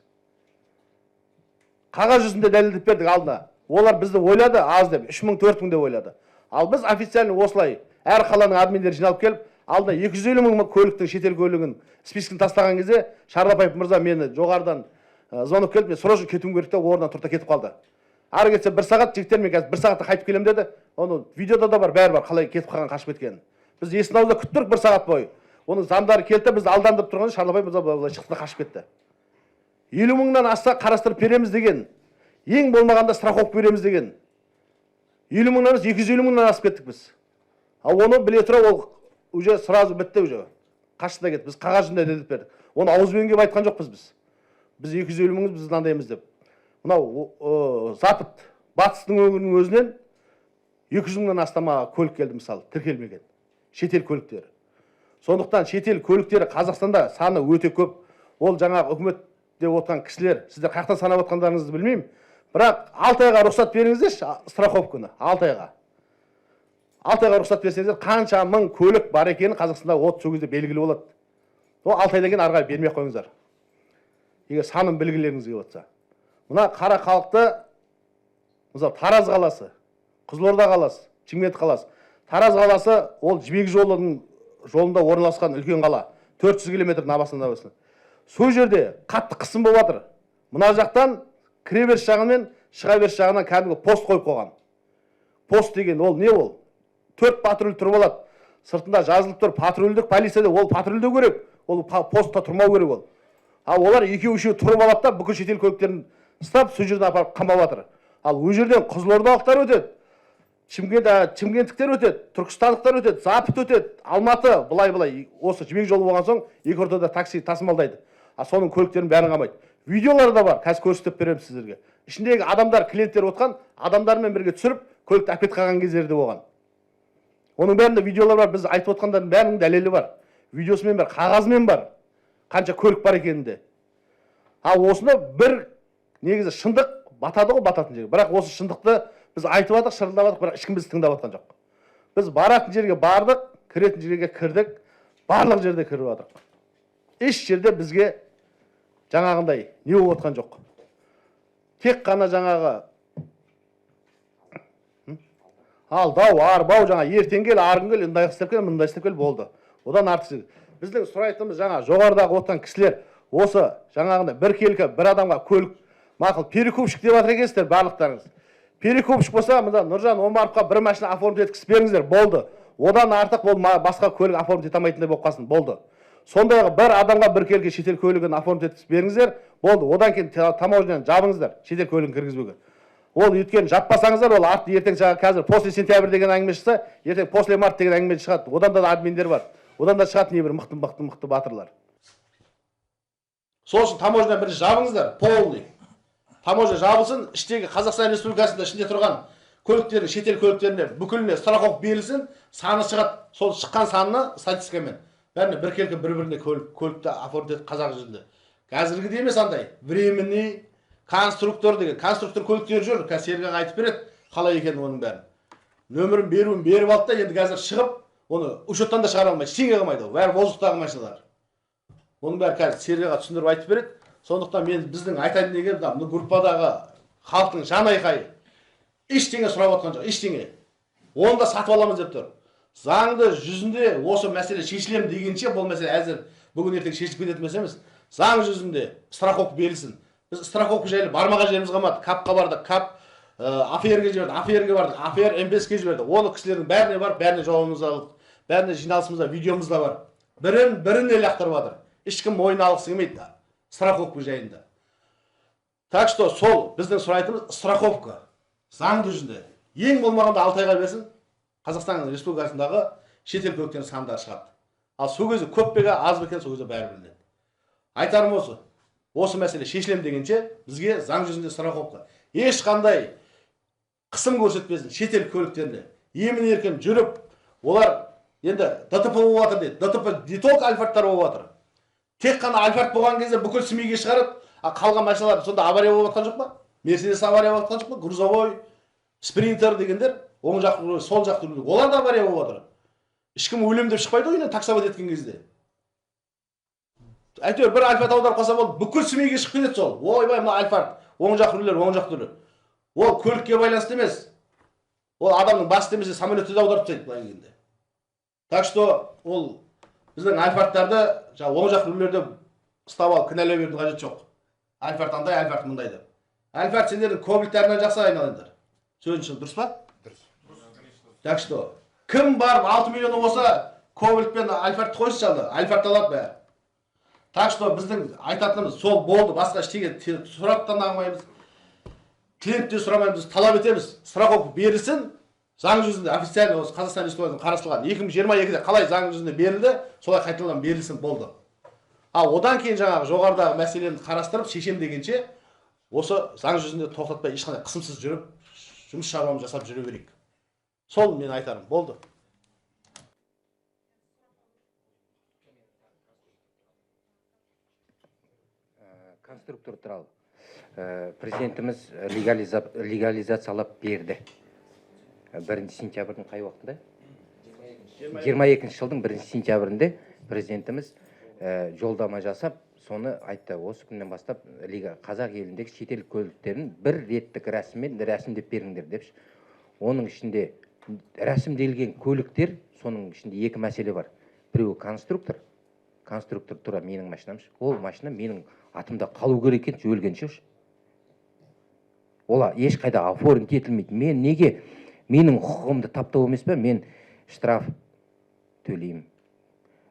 Қағаз жүзінде дәлелдеп бердік алдына. Олар бізді ойлады аз деп, 3 мың, 4 мың деп ойлады. Ал біз официально осылай әр қаланың админдері жиналып келіп, алдына 250 мың көліктің, шетел көлігін спискін тастаған кезде Шарлапаев мырза мені жоғарыдан звонок келді, мен срочно кетуім керек деп орнынан тұрды да кетіп қалды. Ары кетсе бір сағат, жігіттер, мен қазір бір сағатта қайтып келемін деді. Оны видеода да бар, бәрі бар, қалай кетіп қалған, қашып кеткенін. Біз есіктің аузында күтіп тұрдық бір сағат бойы. Оның замдары келді де, бізді алдандырып тұрған Шарлапаев мырза былай шықты да қашып кетті. 50 мыңнан асса қарастырып береміз деген. Ең болмағанда страховка береміз деген. 50 мыңнан емес, 250 мыңнан асып кеттік біз. Ал оны біле тұра ол уже сразу бітті уже. Қашты да кетті. Біз қағаз жүзінде дәлелдеп бердік. Оны ауызбен келіп айтқан жоқпыз біз. Біз 250 мыңбыз, біз мынандаймыз деп. Мынау Запад, батыстың өңірінің өзінен 200 мыңнан астам көлік келді мысалы, тіркелмеген. Шетел көліктері. Сондықтан шетел көліктері Қазақстанда саны өте көп. Ол жаңағы үкімет деп отқан кісілер, сіздер қаяқтан санап отқандарыңызды білмеймін. Бірақ 6 айға рұқсат беріңіздерші страховканы, 6 айға. 6 айға рұқсат берсеңіздер, қанша мың көлік бар екенін Қазақстанда от сол кезде белгілі болады. Ол 6 айдан кейін ары қарай бермей ақ қойыңыздар. Егер санын білгілеріңіз келіп отырса. Мына қара халықты, мысалы, Тараз қаласы, Қызылорда қаласы, Шымкент қаласы. Тараз қаласы ол Жібек жолының жолында орналасқан үлкен қала. 400 километр набасынан набасына. Сол жерде қатты қысым болып жатыр. Мына жақтан кіре беріс жағынан, шыға беріс жағынан кәдімгі пост қойып қойған. Пост деген ол не ол? 4 патруль тұрып алады. Сыртында жазылып тұр, патрульдік полиция деп, ол патрульдеу керек. Ол постта тұрмау керек ол. Ал олар екеу үшеу тұрып алады да, бүкіл шетел көліктерін ұстап, сол жерден апарып қамап жатыр. Ал ол жерден қызылордалықтар өтеді, Шымкент, шымкенттіктер өтеді, түркістандықтар өтеді, Запад өтеді, Алматы, былай-былай осы Жібек жолы болған соң екі ортада такси тасымалдайды. Ал А соның көліктерінің бәрін қамайды. Видеолары да бар, қазір көрсетіп беремін сіздерге. Ішіндегі адамдар, клиенттер отқан, адамдармен бірге түсіріп, көлікті әкетіп қалған кездері де болған. Оның бәрінде видеолар бар, біз айтып отқандардың бәрінің дәлелі бар. Видеосымен бар, қағазымен бар. Қанша көлік бар екенінде. А осыны бір негізі шындық батады ғой, бататын жерге. Бірақ осы шындықты біз айтып жатық, шырылдап жатық, бірақ ешкім бізді тыңдап жатқан жоқ. Біз баратын жерге бардық, кіретін жерге кірдік, барлық жерде кіріп жатырық. Еш жерде бізге жаңағындай не болып жатқан жоқ. Тек қана жаңағы алдау, арбау, жаңа ертең кел, арғы кел, мындай істеп кел, мындай істеп кел, болды. Одан артық біздің сұрайтынымыз жаңа жоғарыдағы отқан кісілер осы жаңағындай біркелкі бір адамға көлік мақұл перекупщик деп жатыр екенсіздер барлықтарыңыз. Перекупщик болса, мында Нұржан Омаровқа бір машина оформить еткізіп беріңіздер, болды. Одан артық ол басқа көлік оформить ете алмайтындай болып қалсын, болды. Сондай бір адамға біркелкі шетел көлігін оформить еткізіп беріңіздер, болды. Одан кейін таможняны жабыңыздар, шетел көлігін кіргізбеуге. Ол өйткені жаппасаңыздар, ол арты ертең жаңағы қазір после сентябрь деген әңгіме шықса, ертең после март деген әңгіме шығады. Одан да админдер бар. Одан да шығады небір мықты батырлар. Сол үшін таможня бірінші жабыңыздар, полный. Таможня жабылсын, іштегі Қазақстан Республикасында ішінде тұрған көліктердің, шетел көліктеріне бүкіліне страховка берілсін, саны шығады. Сол шыққан санына статистикамен бәріне біркелкі бір-біріне көлікті оформить етіп қазақ жүзінде. Қазіргідей емес андай временный конструктор деген конструктор көліктері жүр, қазір Серік аға айтып береді қалай екенін оның бәрін. Нөмірін беруін беріп алды да, енді қазір шығып, оны учеттан да шығара алмайды, ештеңе қылмайды ол, бәрі воздухтағы машиналар. Оның бәрі қазір Серік аға түсіндіріп айтып береді. Сондықтан мен біздің айтайын деген мына группадағы халықтың жан айқайы ештеңе сұрап отқан жоқ, ештеңе. Оны да сатып аламыз деп тұр. Заңды жүзінде осы мәселе шешілем дегенше, бұл мәселе әзір бүгін ертең шешіліп кететін мәселе емес. Заң жүзінде страховка берілсін. Біз страховка жайлы бармаған жеріміз қалмады. КАП-қа бардық, КАП АФР-ге жіберді, АФР-ге бардық, АФР МПС-ке жіберді. Оны кісілердің бәріне барып, бәріне жауабымызды алдық. Бәріне жиналысымызда, видеомыз да бар. Бірін лақтырып жатыр. Ешкім мойнына алғысы келмейді страховка жайында. Так что сол біздің сұрайтынымыз страховка. Заңды жүзінде. Ең болмағанда 6 айға берсін, Қазақстан Республикасындағы шетел көліктерінің сандары шығады. Ал сол кезде көп пе, аз ба екен, сол кезде бәрі білінеді. Айтарым осы. Осы мәселе шешілем дегенше бізге заң жүзінде страховка. Ешқандай қысым көрсетпесін шетел көліктеріне. Емін еркін жүріп, олар енді ДТП болып жатыр дейді. ДТП не только Альфарттар болып жатыр. Тек қана Альфард болған кезде бүкіл СМИ-ге шығарады, а қалған машиналар сонда авария болып жатқан жоқ па? Мерседес авария болып жатқан жоқ па? Грузовой, спринтер дегендер, оң жақ, сол жақ руль, олар да авария болып жатыр. Ешкім өлем деп шықпайды ғой үйінен таксовать еткен кезде. Әйтеуір бір Альфард аударып қалса болды, бүкіл СМИ-ге шығып кетеді сол. Ойбай, мына Альфард, оң жақ рульдер, оң жақ руль. Ол көлікке байланысты емес. Ол адамның басы істемесе самолетті де аударып тастайды былай келгенде. Так что ол біздің Альфардтарды жаңа оң жақ рульдерде ұстап алып кінәлай берудің қажеті жоқ. Альфард андай, Альфард мындай деп. Альфард сендердің Кобальттарынан жақсы айналайындар. Сөзің шын, дұрыс па? Дұрыс. Так что кім барып 6 миллионы болса Кобальт пен Альфардты қойсын жалды, Альфард алады бәрі. Так что біздің айтатынымыз сол болды, басқа ештеңе сұрап та алмаймыз. Клиент те сұрамаймыз, талап етеміз. Страховка берілсін, заң жүзінде официально осы Қазақстан Республикасының қарастырылған 2022-де қалай заң жүзінде берілді, солай қайтадан берілсін болды. Ал одан кейін жаңағы жоғарыдағы мәселені қарастырып шешем дегенше осы заң жүзінде тоқтатпай ешқандай қысымсыз жүріп жұмыс шаруамызды жасап жүре берейік. Сол мен айтарым болды. Конструктор туралы президентіміз легализациялап берді. 1 сентябрьдің қай уақытында? 22 жылдың 1 сентябрінде президентіміз жолдама жасап, соны айтты. Осы күннен бастап қазақ еліндегі шетел көліктерін бір реттік рәсіммен рәсімдеп беріңдер депші. Оның ішінде рәсімделген көліктер, соның ішінде екі мәселе бар. Біреуі конструктор, конструктор тура менің машинам. Ол машина менің атымда қалу керек екен, өлгенше. Ол ешқайда оформить етілмейді. Мен неге менің құқығымды таптау емес пе? Мен штраф төлеймін,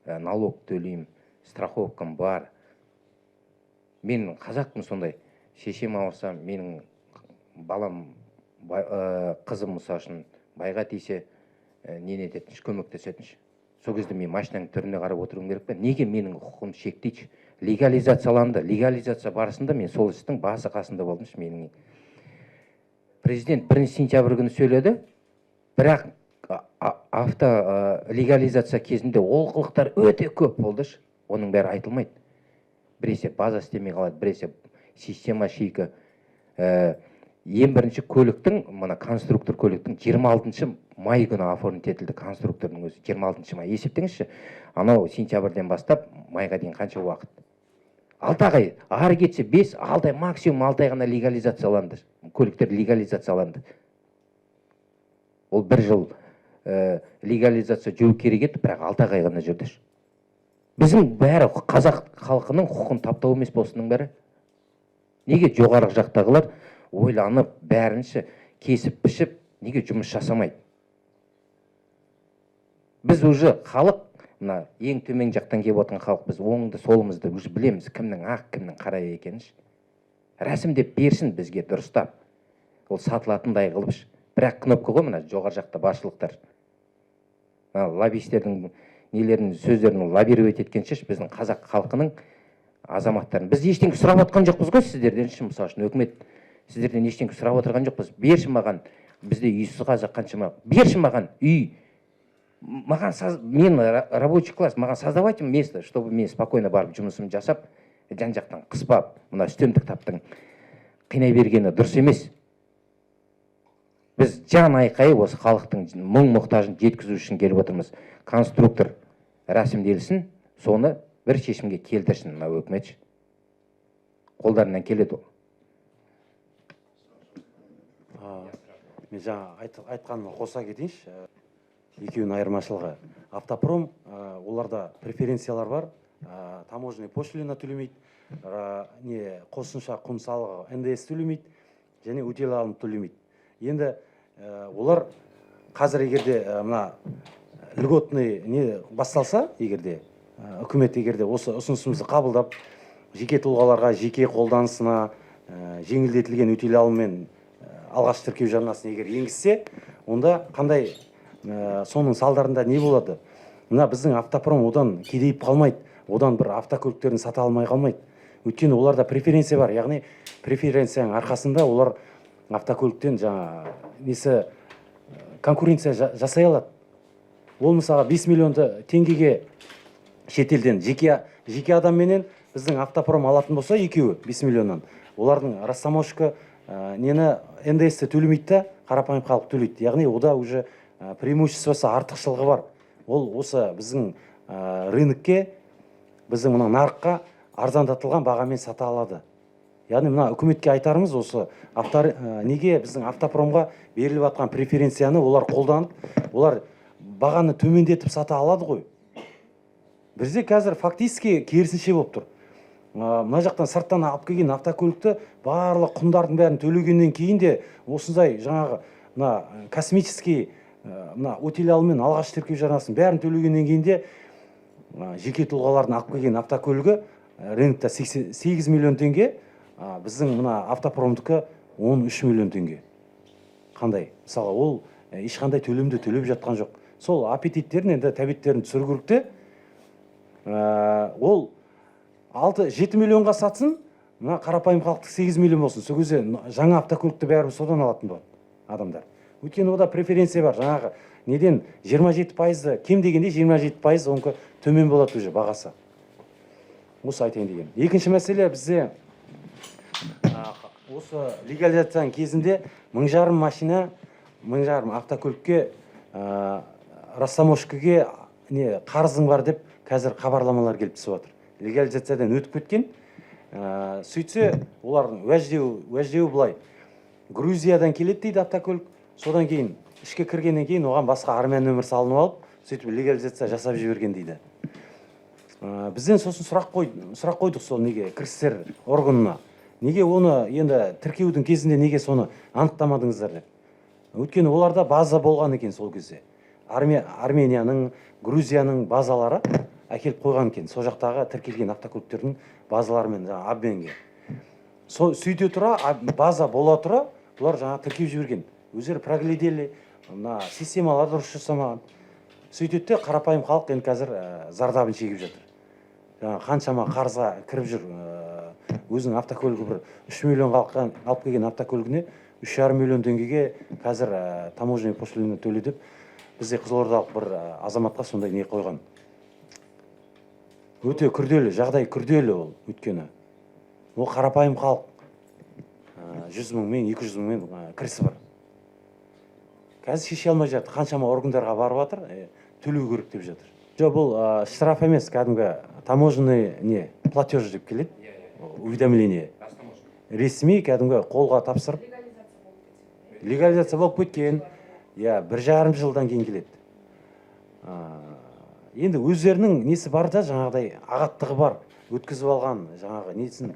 налог төлеймін, страховкам бар. Мен қазақпын сондай. Шешем ауырса, менің балам, қызым мысал үшін байға тисе, нені ететінші, көмектесетінші. Сол кезде мен машинаның түріне қарап отыруым керек пе? Неге менің құқығымды шектейді? Легализацияланды. Легализация барысында мен сол істің басы қасында болдым. Менің президент 1 сентябрь күні сөйледі, бірақ авто легализация кезінде олқылықтар өте көп болды ш. Оның бәрі айтылмайды. Біресе база істемей қалады, біресе система шикі. Ең бірінші көліктің, мына конструктор көліктің 26 май күні оформить етілді. Конструктордың өзі 26 май. Есептеңізші, анау сентябрьден бастап майға дейін қанша уақыт? 6 ай, ары кетсе 5-6 ай, максимум 6 ай ғана легализацияланды, көліктер легализацияланды. Ол бір жыл легализация жүру керек еді, бірақ 6 ай ғана жүрді. Біздің бәрі қазақ халқының құқын таптау емес пе осының бәрі? Неге жоғарғы жақтағылар ойланып, бәрінші кесіп пішіп неге жұмыс жасамайды? Біз уже халық, мына ең төмен жақтан келіп отырған халық, біз оңды солымызды уже білеміз, кімнің ақ, кімнің қара екенін ше. Рәсімдеп берсін бізге дұрыстап, ол сатылатындай қылып ше. Бірақ кнопка ғой. Мына жоғары жақта басшылықтар, мына лоббистердің нелерін, сөздерін лоббировать еткенше ше, біздің қазақ халқының азаматтарын, біз ештеңе сұрап отқан жоқпыз ғой сіздерден ше. Мысалы үшін, өкімет, сіздерден ештеңе сұрап отырған жоқпыз. Берші маған, бізде үйсіз қазақ қаншама, берші маған үй, маған мен рабочий класс, маған создавайте место, чтобы мен спокойно барып жұмысымды жасап, жан жақтан қыспап, мына үстемдік таптың қинай бергені дұрыс емес. Біз жан айқайы осы халықтың мұң мұқтажын жеткізу үшін келіп отырмыз. Конструктор рәсімделсін, соны бір шешімге келтірсін мына өкімет ше. Қолдарынан келеді ол. Мен жаңа айтқаныма қоса кетейінші. Екеуінің айырмашылығы: автопром, оларда преференциялар бар, таможенный пошлина төлемейді, не, қосымша құн салығы НДС төлемейді және өтел төлемейді. Енді олар қазір егер де мына льготный не басталса, егер де үкімет егер де осы ұсынысымызды қабылдап, жеке тұлғаларға жеке қолданысына жеңілдетілген өтел алғаш тіркеу жарнасын егер енгізсе, онда қандай, соның салдарында не болады? Мына біздің автопром одан кедейіп қалмайды, одан бір автокөліктерін сата алмай қалмайды, өйткені оларда преференция бар. Яғни преференцияның арқасында олар автокөліктен жаңа несі, конкуренция жасай алады. Ол мысалға 5 миллионды теңгеге шетелден жеке адамменен біздің автопром алатын болса, екеуі 5 миллионнан, олардың растаможка, нені, НДС ті төлемейді да, қарапайым халық төлейді. Яғни ода уже преимуществосы, артықшылығы бар. Ол осы біздің рынокке, біздің мына нарыққа арзандатылған бағамен сата алады. Яғни мына үкіметке айтарымыз осы: авто, неге біздің автопромға беріліп жатқан преференцияны олар қолданып, олар бағаны төмендетіп сата алады ғой. Бізде қазір фактически керісінше болып тұр. Мына жақтан, сырттан алып келген автокөлікті барлық құндардың бәрін төлегеннен кейін де осындай жаңағы мына космический, мына өтелалымен алғаш тіркеу жарнасын бәрін төлегеннен кейін де жеке тұлғалардың алып келген автокөлігі рынокта 8 миллион теңге, біздің мына автопромдікі 13 миллион теңге. Қандай, мысалға, ол ешқандай төлемді төлеп жатқан жоқ. Сол аппетиттерін, енді тәбеттерін түсіру керек те. Ол 6-7 миллионға сатсын, мына қарапайым халықтікі 8 миллион болсын. Сол кезде жаңа автокөлікті бәрібір содан алатын болады адамдар, өйткені ода преференция бар. Жаңағы неден 27 пайызды, кем дегенде 27% онікі төмен болады уже бағасы. Осы айтайын деген. Екінші мәселе: бізде осы легализацияның кезінде 1500 машина, 1500 автокөлікке растаможкаге не қарызың бар деп қазір хабарламалар келіп түсіп жатыр, легализациядан өтіп кеткен. Сөйтсе, олардың уәждеуі былай: Грузиядан келеді дейді автокөлік, содан кейін ішке кіргеннен кейін оған басқа армян нөмір салынып алып, сөйтіп легализация жасап жіберген дейді. Бізден сосын сұрақ қойдық сол неге, кірістер органына: неге оны енді тіркеудің кезінде неге соны анықтамадыңыздар деп. Өйткені оларда база болған екен сол кезде, Арменияның, Грузияның базалары әкеліп қойған екен, сол жақтағы тіркелген автокөліктердің базаларымен жаңағы обменге. Сөйте тұра, база бола тұра, бұлар жаңағы тіркеп жіберген, өздері проглядели, мына системалар дұрыс жасамаған. Сөйтеді де, қарапайым халық енді қазір зардабын шегіп жатыр. Жаңағы қаншама қарызға кіріп жүр. Өзінің автокөлігі бір 3 миллионға алып келген автокөлігіне 3,5 миллион теңгеге қазір таможенный пошлина төле деп бізде қызылордалық бір азаматқа сондай не қойған. Өте күрделі жағдай, күрделі ол, өйткені ол қарапайым халық, 100 мыңмен, 200 мыңмен кірісі бар. Қазір шеше алмай жатыр, қаншама органдарға барып жатыр, төлеу керек деп жатыр. Жоқ, бұл штраф емес, кәдімгі таможенный не платеж деп келеді, уведомление. Ресми кәдімгі қолға тапсырып, легализация болып кеткен, иә, 1,5 жылдан кейін келеді. Енді өздерінің несі бар да, жаңағыдай ағаттығы бар, өткізіп алған, жаңағы несін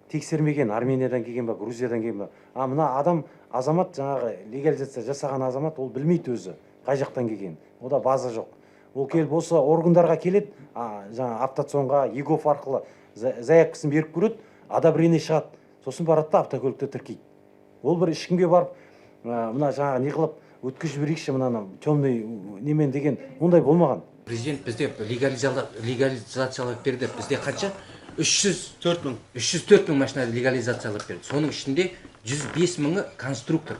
тексермеген, Армениядан келген ба, Грузиядан келген ба. А мына адам, азамат, жаңағы легализация жасаған азамат, ол білмейді өзі қай жақтан келген, онда база жоқ. Ол келіп осы органдарға келеді, жаңа автоЦОНға, eGov арқылы заявкасын беріп көреді, одобрение шығады, сосын барады да автокөлікті тіркейді. Ол бір ешкімге барып, мына жаңағы не қылып өткізіп жіберейікші мынаны темный немен деген ондай болмаған. Президент бізде легализациялап берді. Бізде қанша? 304 мың. 304 мың машина легализациялап берді. Соның ішінде 105 мыңы конструктор.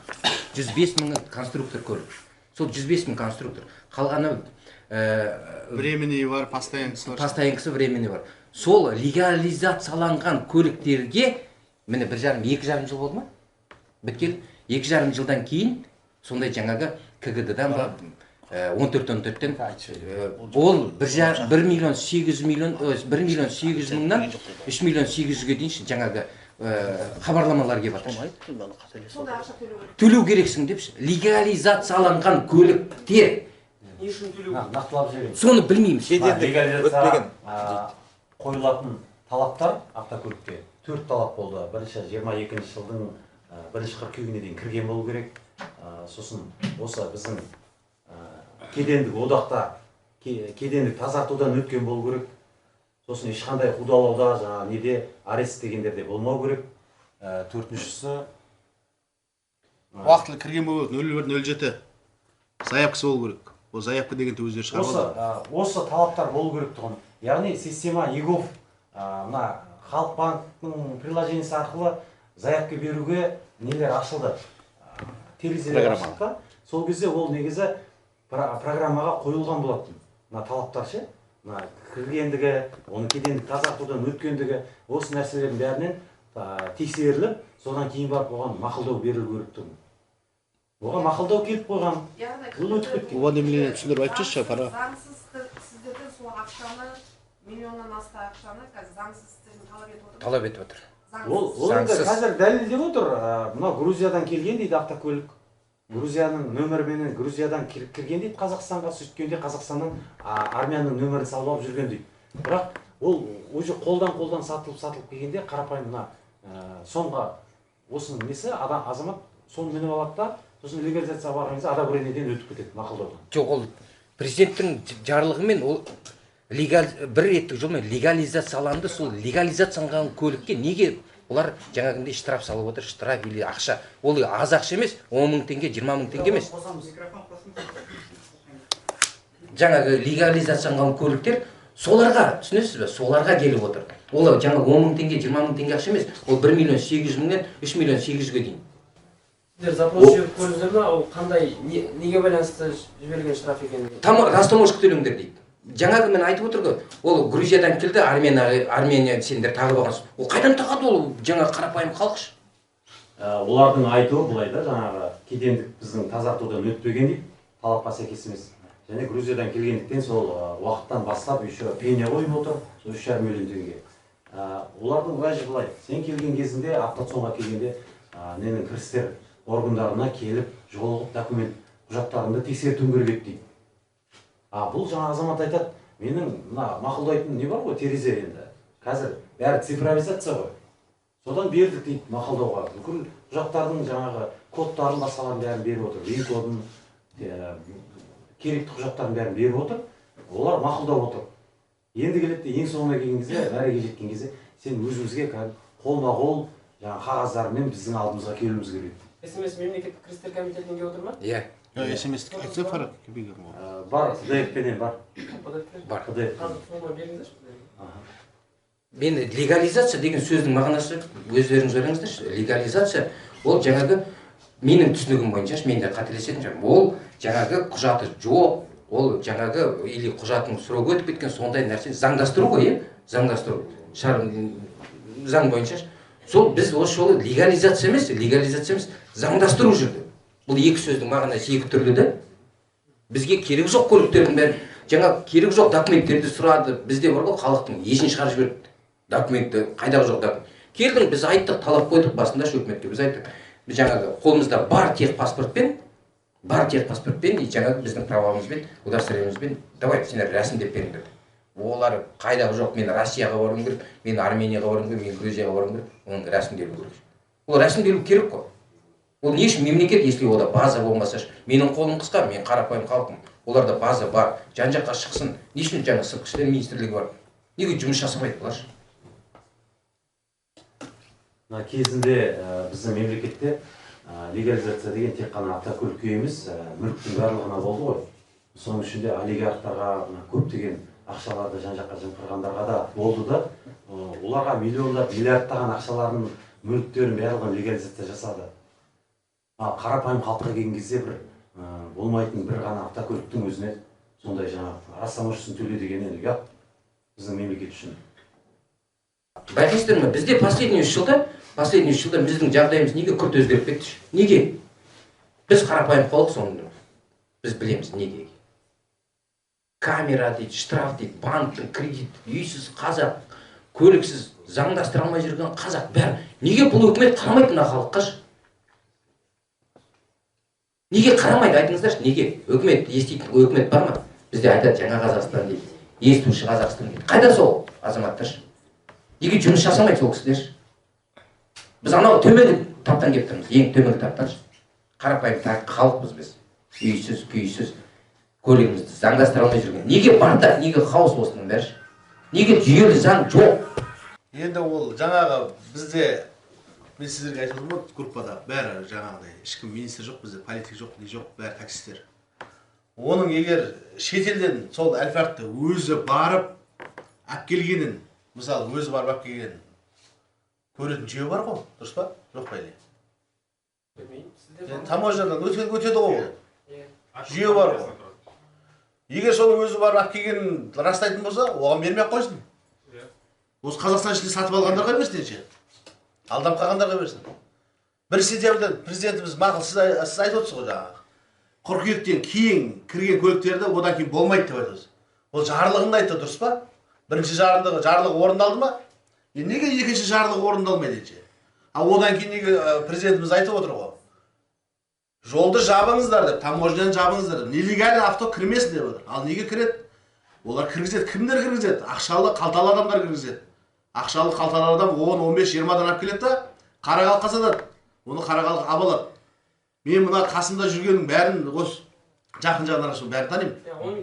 105 мыңы конструктор көлік. Сол 105 мың конструктор. Қалғаны временный бар, постоянкасы бар. Постоянкасы, временный бар. Сол легализацияланған көліктерге міне 1,5, 2,5 жыл болды ма? Біткелі 2,5 жылдан кейін сондай жаңағы КГД-дан ба, 14 14-тен, ол 1 миллион 800 миллион, 1 миллион 800 мыңнан 3 миллион 800-ге дейін жаңағы хабарламалар келіп жатыр. Сондай ақша төлеу керек. Төлеу керексің деп легализацияланған көліктер. Не үшін төлеу керек? Нақтылап жіберейін. Соны білмейміз. Шетелдік өтпеген. Қойылатын талаптар автокөлікте төрт талап болды. Бірінші, 22-жылдың 1 қыркүйегіне дейін кірген болу керек. Сосын осы біздің кедендік одақта кедендік тазартудан өткен болу керек. Сосын ешқандай қудалауда, жаңағы неде, арест дегендерде болмау керек. Төртіншісі Уақытылы кірген болу керек, 01.07 заявкасы болу керек. Ол заявка дегенді өздері шығарып осы алды. Осы талаптар болу керек тұғын. Яғни система eGov, мына Халық банктің приложениесі арқылы заявка беруге нелер ашылды, терезелер Программа. ашылды да. Сол кезде ол негізі программаға қойылған болатын мына талаптар ше, мына кіргендігі, оның кедендік тазартудан өткендігі, осы нәрселердің бәрінен тексеріліп, содан кейін барып оған мақұлдау берілу керек тұғын. Оған мақұлдау келіп қойған, Яғни бұл өтіп кеткен. Уведомление түсіндіріп айтып жіберші, пара. Заңсыз сіздерден сол ақшаны, миллионнан аса ақшаны қазір заңсыз сіздерден талап етіп отыр. Талап етіп отыр. Заңсыз. Ол енді Заңсыз. қазір дәлелдеп отыр, мынау Грузиядан келген дейді автокөлік, Грузияның нөміріменен Грузиядан кірген дейді Қазақстанға, сөйткенде Қазақстаннан армянның нөмірін салып алып жүрген дейді. Бірақ ол уже қолдан қолдан сатылып сатылып келгенде қарапайым мына соңғы осының несі, адам, азамат соны мініп алады да, сосын легализацияға барған кезде одобрениеден өтіп кетеді, мақұлдаудан. Жоқ, ол президенттің жарлығымен ол легаль бір реттік жолмен легализацияланды. Сол легализацияланған көлікке неге олар жаңағындай штраф салып отыр? Штраф или ақша, ол аз ақша емес, 10 мың теңге, 20 мың теңге емес. Жаңағы легализацияланған көліктер соларға, түсінесіз бе, соларға келіп отыр. Ол жаңағы 10 мың теңге, 20 мың теңге ақша емес, ол 1 миллион 800 мыңнан 3 миллион 800-ге дейін. Сіздер запрос жіберіп көрдіңіздер ме, ол қандай неге байланысты жіберілген штраф екенін? Там растаможка төлеңдер дейді. Жаңағы мен айтып отыр ғой, ол Грузиядан келді, Арменияға, Армения сендер тағып алғансың. Ол қайдан тағады, ол жаңағы қарапайым халық ше? Олардың айтуы былай да, жаңағы кедендік біздің тазартудан өтпеген дейді, талапқа сәйкес емес. Және Грузиядан келгендіктен сол уақыттан бастап еще пеня қойып отыр, сол 3,5 миллион теңге. Олардың уәжі былай: сен келген кезінде, автоЦОНға келгенде, ненің, кірістер органдарына келіп жолығып, документ құжаттарыңды тексертуің керек еді дейді. А бұл жаңа азамат айтады, менің мына мақұлдайтын не бар ғой, терезе, енді қазір бәрі цифровизация ғой, содан бердік дейді мақұлдауға. Бүкіл құжаттардың жаңағы кодтарын, басқаларын бәрін беріп отыр, ВИН кодын, керекті құжаттардың бәрін беріп отыр, олар мақұлдап отыр. Енді келеді де, ең соңына келген кезде, мәреге жеткен кезде, сен өзімізге кәдімгі қолма қол жаңағы қағаздармен біздің алдымызға келуіміз керек. СМС мемлекеттік кірістер комитетінен келіп отыр ма? Иә. СМС айтса, Фарад келмеген ғой. Бар, PDF пенен бар. PDF? Бар. PDF. Қазір қолыма беріңіздерші. Аха. Мен легализация деген сөздің мағынасы, өздеріңіз ойлаңыздаршы. Легализация ол жаңағы менің түсінігім бойынша, мен де қателесетін шығармын, ол жаңағы құжаты жоқ, ол жаңағы или құжатының срогы өтіп кеткен сондай нәрсе заңдастыру ғой, иә, заңдастыру заң бойынша. Сол біз осы жолы легализация емес, легализация емес, заңдастыру жүрді. Бұл екі сөздің мағынасы екі түрлі да. Бізге керек жоқ көліктердің бәрін, жаңа керек жоқ документтерді сұрады. Бізде бар ғой, халықтың есін шығарып жіберді. Документті, қайдағы жоқ документ. Келдің, біз айттық, талап қойдық басында үкіметке, біз айттық. Біз жаңағы қолымызда бар техпаспортпен, бар техпаспортпен, и жаңағы біздің правамызбен, удостоверениемізбен, давай сендер рәсімдеп беріңдер. Олар қайдағы жоқ, мен Россияға баруым керек, мен Арменияға баруым керек, мен Грузияға баруым керек, оның рәсімделу керек. Ол рәсімделу керек қой. Ол не үшін мемлекет, если ода база болмаса, менің қолым қысқа, мен қарапайым халықпын, оларда база бар, жан-жаққа шықсын. Не үшін жаңа сыртқы істер министрлігі бар? Неге жұмыс жасамайды бұлар? Мына кезінде біздің мемлекетте легализация деген тек қана автокөлікке емес, мүліктің барлығына болды ғой. Соның ішінде олигархтарға, көптеген ақшаларды жан-жаққа жымқырғандарға да болды да. Оларға миллиондап, миллиардтаған ақшаларын, мүліктерін барлығын легализация жасады. Ал қарапайым халыққа келген кезде бір болмайтын бір ғана автокөліктің өзіне сондай жаңағы растаможкасын төле деген енді ұят біздің мемлекет үшін. Байқайсыздар ма, бізде последний 3 жылда, последний 3 жылда біздің жағдайымыз неге күрт өзгеріп кетті? Неге? Біз қарапайым халық соны біз білеміз неге. Камера дейді, штраф дейді, банктің кредит, үйсіз қазақ, көліксіз, заңдастыра алмай жүрген қазақ бәрі. Неге бұл үкімет қарамайды мына халыққа? Неге қарамайды, айтыңыздаршы, неге? Үкімет еститін үкімет бар ма? Бізде айтады жаңа Қазақстан дейді, естуші Қазақстан дейді. Қайда сол азаматтар? Неге жұмыс жасамайды сол кісілер? Біз анау төменгі таптан келіп тұрмыз, ең төменгі таптан. Қарапайым халықпыз біз. Үйсіз, күйсіз, көлігімізді заңдастыра алмай жүрген. Неге бардак, неге хаос осының бәрі? Неге жүйелі заң жоқ? Енді ол жаңағы бізде, мен сіздерге айтып отырмын ғой, группада бәрі жаңағыдай, ешкім министр жоқ, бізде политик жоқ, не жоқ, бәрі таксисттер. Оның егер шетелден сол Альфардты өзі барып әпкелгенін, мысалы өзі барып әпкелгенін көретін жүйе бар ғой, дұрыс па? Жоқ па әлі? Білмеймін. Таможнядан өтеді ғой ол. Жүйе бар ғой. Егер соның өзі барып әпкелгенін растайтын болса, оған бермей ақ қойсын. Осы Қазақстан ішінде сатып алғандарға берсін ше. Алданып қалғандарға берсін. 1 сентябрьден президентіміз мақұл, сіз айтып отырсыз ғой жаңағы. Қыркүйектен кейін кірген көліктерді одан кейін болмайды деп айтып отырсыз. Ол жарлығын айтты, дұрыс па? Бірінші жарлығы орындалды ма? Неге екінші жарлығы орындалмайды ше? Ал одан кейін неге президентіміз айтып отыр ғой? Жолды жабыңыздар деп, таможняны жабыңыздар деп, нелегальный авто кірмесін деп отыр. Ал неге кіреді? Олар кіргізеді. Кімдер кіргізеді? Ақшалы, қалталы адамдар кіргізеді. Ақшалы, қалталы адам 10, 15, 20-дан алып келеді да, қара халыққа сатады. Оны қара халық алады. Мен мына қасымда жүргеннің бәрін, осы жақын жағын бәрін танимын.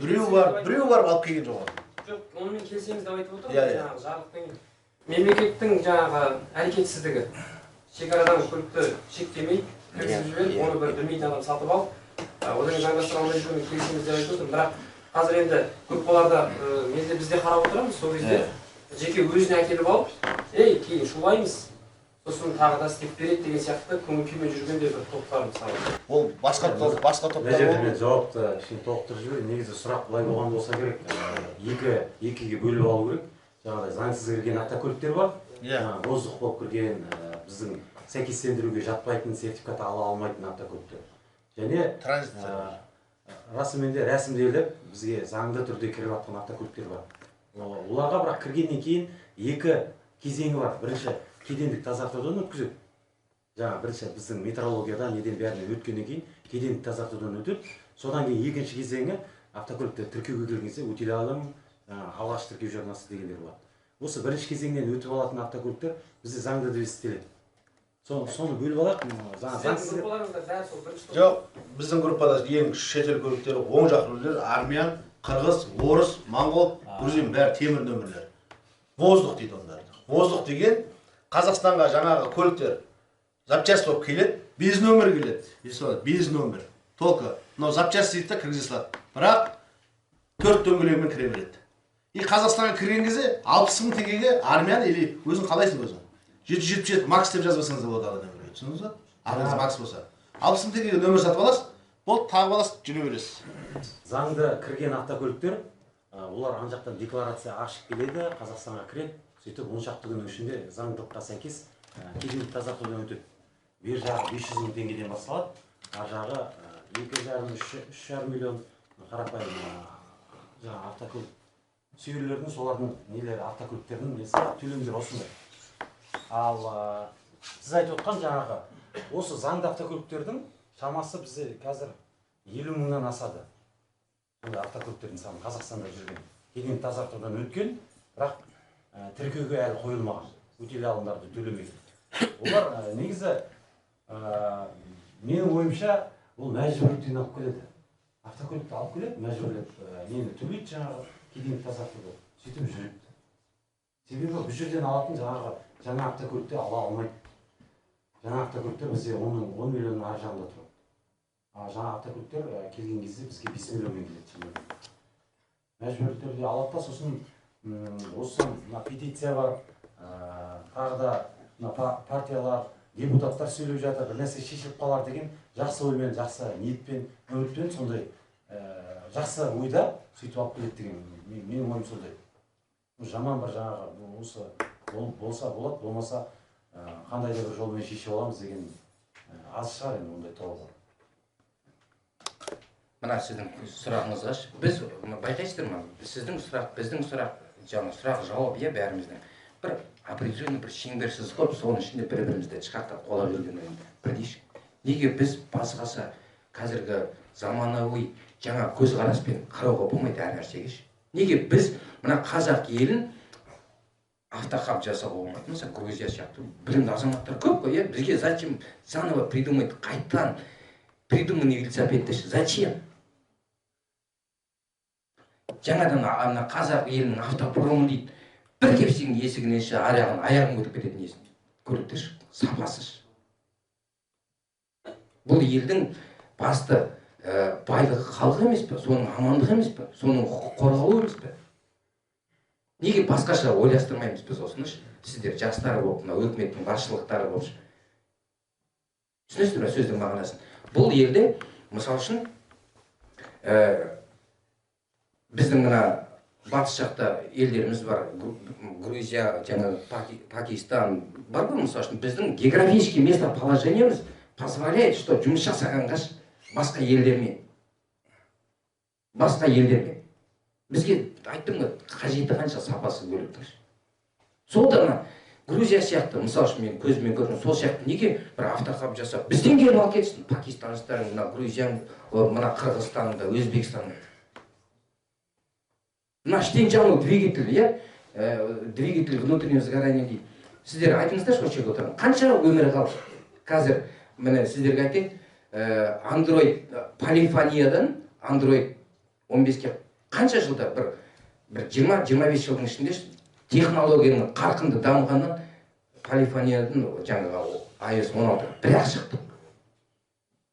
Біреу бар, біреу барып алып келген жоқ. Жоқ, онымен келісеміз деп айтып отырмын. Жаңағы жарлықтың, мемлекеттің жаңағы әрекетсіздігі, шекарадан көлікті шектемей кіргізіп жіберіп, оны бір білмейтін адам сатып алып, одан кейін заңдастыра алмай жүрген келісеміз деп айтып отырмын. Бірақ қазір енді группаларда бізде қарап отырамыз, сол кезде жеке өзіне әкеліп алып, ей, кейін шулаймыз, сосын тағы да істеп береді деген сияқты көңіл күймен жүрген де бір топтар мысалы. Ол басқа топ, басқа топтар. Мына жерде мен жауапты кішкене толықтырып жіберейін. Негізі сұрақ былай болған болса керек. Екіге бөліп алу керек. Жаңағыдай заңсыз кірген автокөліктер бар. Воздух болып кірген, біздің сәйкестендіруге жатпайтын, сертификат ала алмайтын автокөліктер. Және транзит расымен де рәсімделіп бізге заңды түрде кіріп жатқан автокөліктер бар. Оларға бірақ кіргеннен кейін екі кезеңі бар. Бірінші кедендік тазартудан өткізеді. Жаңа бірінші біздің метрологиядан неден бәрінен өткеннен кейін кедендік тазартудан өтеді. Содан кейін екінші кезеңі автокөлікті тіркеуге келген кезде утилалым, алғаш тіркеу жарнасы дегендер болады. Осы бірінші кезеңнен өтіп алатын автокөліктер бізде заңды деп есептеледі. Соны бөліп алайық. Жоқ, біздің группада ең шетел көліктері оң жақ рульдер, армян, қырғыз, орыс, моңғол, грузин, бәрі темір нөмірлер. Воздух дейді ондарды. Воздух деген Қазақстанға жаңағы көліктер запчасть болып келеді, без нөмір келеді. Без нөмір. Только мынау запчасть дейді да кіргізе салады. Бірақ 4 дөңгелегімен кіре береді. И Қазақстанға кірген кезде 60 мың теңгеге армян или өзің қалайсың өзің. 777 Макс деп жазбасаңыз да болады ана нөмірге. Түсіндіңіз ба? Атыңыз Макс болса. 60 мың теңгеге нөмір сатып аласыз, болды, тағып аласыз, жүре бересіз. Заңды кірген автокөліктер, олар ана жақтан декларация ашып келеді, Қазақстанға кіреді, сөйтіп 10 шақты күннің ішінде заңдылыққа сәйкес кедендік тазартудан өтеді. Бер жағы 500 мың теңгеден басталады, ар жағы 2,5, 3,5 миллион қарапайым жаңағы автокөлік сүйерлердің, солардың нелері, автокөліктердің несі, төлемдері осындай. Ал сіз айтып отқан жаңағы осы заңды автокөліктердің шамасы бізде қазір 50 мыңнан асады. Сондай автокөліктердің саны Қазақстанда жүрген, кеден тазартудан өткен, бірақ тіркеуге әлі қойылмаған, өтелі алымдарды төлемеген. Олар негізі менің ойымша ол мәжбүрліктен алып келеді. Автокөлікті алып келеді, мәжбүрлеп нені төлейді жаңағы кеден тазартуды, сөйтіп жүреді. Себебі бұл жерден алатын жаңағы жаңа автокөлікті ала алмайды. Жаңа автокөліктер бізде 10 миллионның ар жағында тұрады. А жаңа автокөліктер келген кезде бізге 5 миллионмен келеді шамамен. Мәжбүрлі түрде алады да, сосын осы мына петиция бар, тағы да мына партиялар, депутаттар сөйлеп жатыр, бір нәрсе шешіліп қалар деген жақсы оймен, жақсы ниетпен, үмітпен, сондай жақсы ойда сөйтіп алып келеді деген менің ойым сондай. Жаман бір жаңағы осы болса болады, болмаса қандай да бір жолмен шешіп аламыз деген аз шығар енді ондай талаптар. Мына сіздің сұрағыңызға біз байқайсыздар ма? Сіздің сұрақ, біздің сұрақ, жаңа сұрақ жауап, иә, бәріміздің бір определенный бір шеңбер сызып қойып, соның ішінде бір-бірімізді тышқақтап қуалап жүрген бірдей. Неге біз басқаша қазіргі заманауи жаңа көзқараспен қарауға болмайды әр нәрсеге? Неге біз мына қазақ елін автохаб жасауға болмайды? Мысалы, Грузия сияқты білімді азаматтар көп қой, иә? Бізге зачем заново придумать, қайтадан придуманный велосипедті зачем? Жаңадан ана қазақ елінің автопромы дейді. Бір кепсең есігінен аяғын аяғын өтіп кететін несін. Көліктер сапасыз. Бұл елдің басты байлығы халқы емес пе? Соның амандығы емес пе? Соның құқық қорғалуы емес пе? Неге басқаша ойластырмаймыз біз осыны? Сіздер жастар болып, мына өкіметтің басшылықтары болып. Түсінесіздер ме сөздің мағынасын? Бұл елде, мысал үшін, біздің мына батыс жақта елдеріміз бар, Грузия, жаңа Пакистан бар ғой, мысал үшін, біздің географический местоположениеміз позволяет, что жұмыс жасағанға басқа елдермен. Басқа елдермен. Бізге айттым ғой, қажеті қанша сапасыз бөліктің. Сол да мына Грузия сияқты, мысал үшін мен көзіммен көрдім, сол сияқты неге бір автохаб жасап, бізден келіп алып кетсін, пакистанецтер, мына Грузияның, мына Қырғызстанды, Өзбекстанды. Мына іштен жану двигатель, иә, двигатель внутреннего сгорания дейді. Сіздер айтыңыздаршы, осы жерде отырған, қанша өмірі қалды? Қазір, міне сіздерге айтайын, Android полифониядан Android 15-ке қанша жылда, бір 20-25 жылдың ішінде технологияның қарқынды дамығаннан полифониядан жаңағы iOS 16 бірақ шықтық.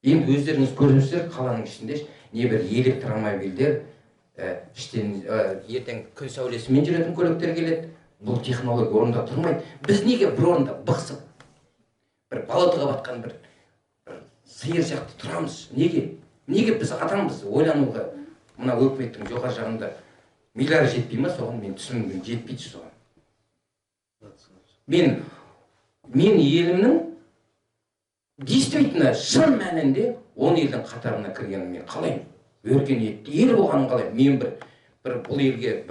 Енді өздеріңіз көрдіңіздер, қаланың ішінде небір электромобильдер, іштен ертең күн сәулесімен жүретін көліктер келеді. Бұл технология орнында тұрмайды. Біз неге бір орында бықсып, бір балатыға батқан бір сиыр сияқты тұрамыз? Неге? Неге біз адамбыз ойлануға? Мына өкіметтің жоғары жағында миллиард жетпей ма соған? Мен түсінігім жетпейді соған. Мен елімнің действительно шын мәнінде 10 елдің қатарына кіргенін мен қалаймын. Өркениетті ел болғанын қалаймын. Мен бір бұл елге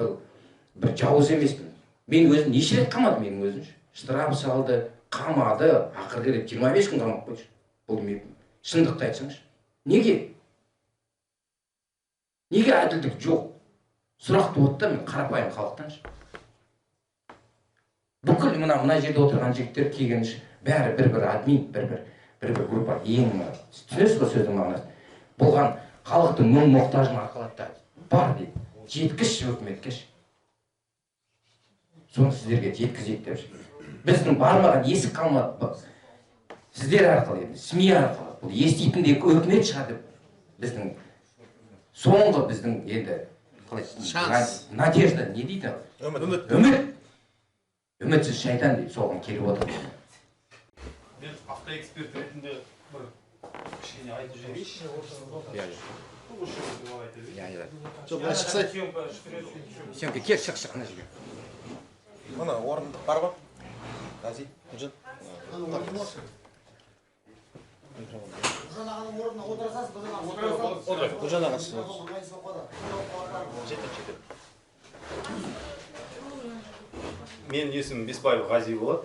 бір жауыз емеспін. Мен өзім неше рет қамады, менің өзім. Штраф салды, қамады, ақырғы рет 25 күн қамап қойды. Бұл мен шындықты айтсаңшы. Неге? Неге әділдік жоқ? Сұрақ туады да мен қарапайым халықтаншы. Бүкіл мына жерде отырған жігіттер келгенші, бәрі бір-бір админ, бір-бір группа. Ең түсінесіз ғой сөздің мағынасын. Бұған халықтың мұң мұқтажын арқалады да бар дейді. Жеткізші өкіметке. Соны сіздерге жеткізейік деп. Біздің бармаған есік қалмады. Сіздер арқылы, енді СМИ арқылы бұл еститін де өкімет шығар деп біздің соңғы біздің енді Қалай? Шанс. Надежда не дейді? Үміт. Үміт. Үмітсіз шайтан дейді, соған келіп отыр. Мен автоэксперт ретінде бір кішкене айтып жіберейінші. Иә. Осы жерде былай айта берейін. Иә. Жоқ, былай шықсай. Съемка жүреді. Съемка, кел, шық, шық ана жерге. Мына орындық бар ғой. Ғази, Нұржан. Нұржан аға, сіз. Жетеді, жетеді. Менің есімім Бесбаев Ғази болады.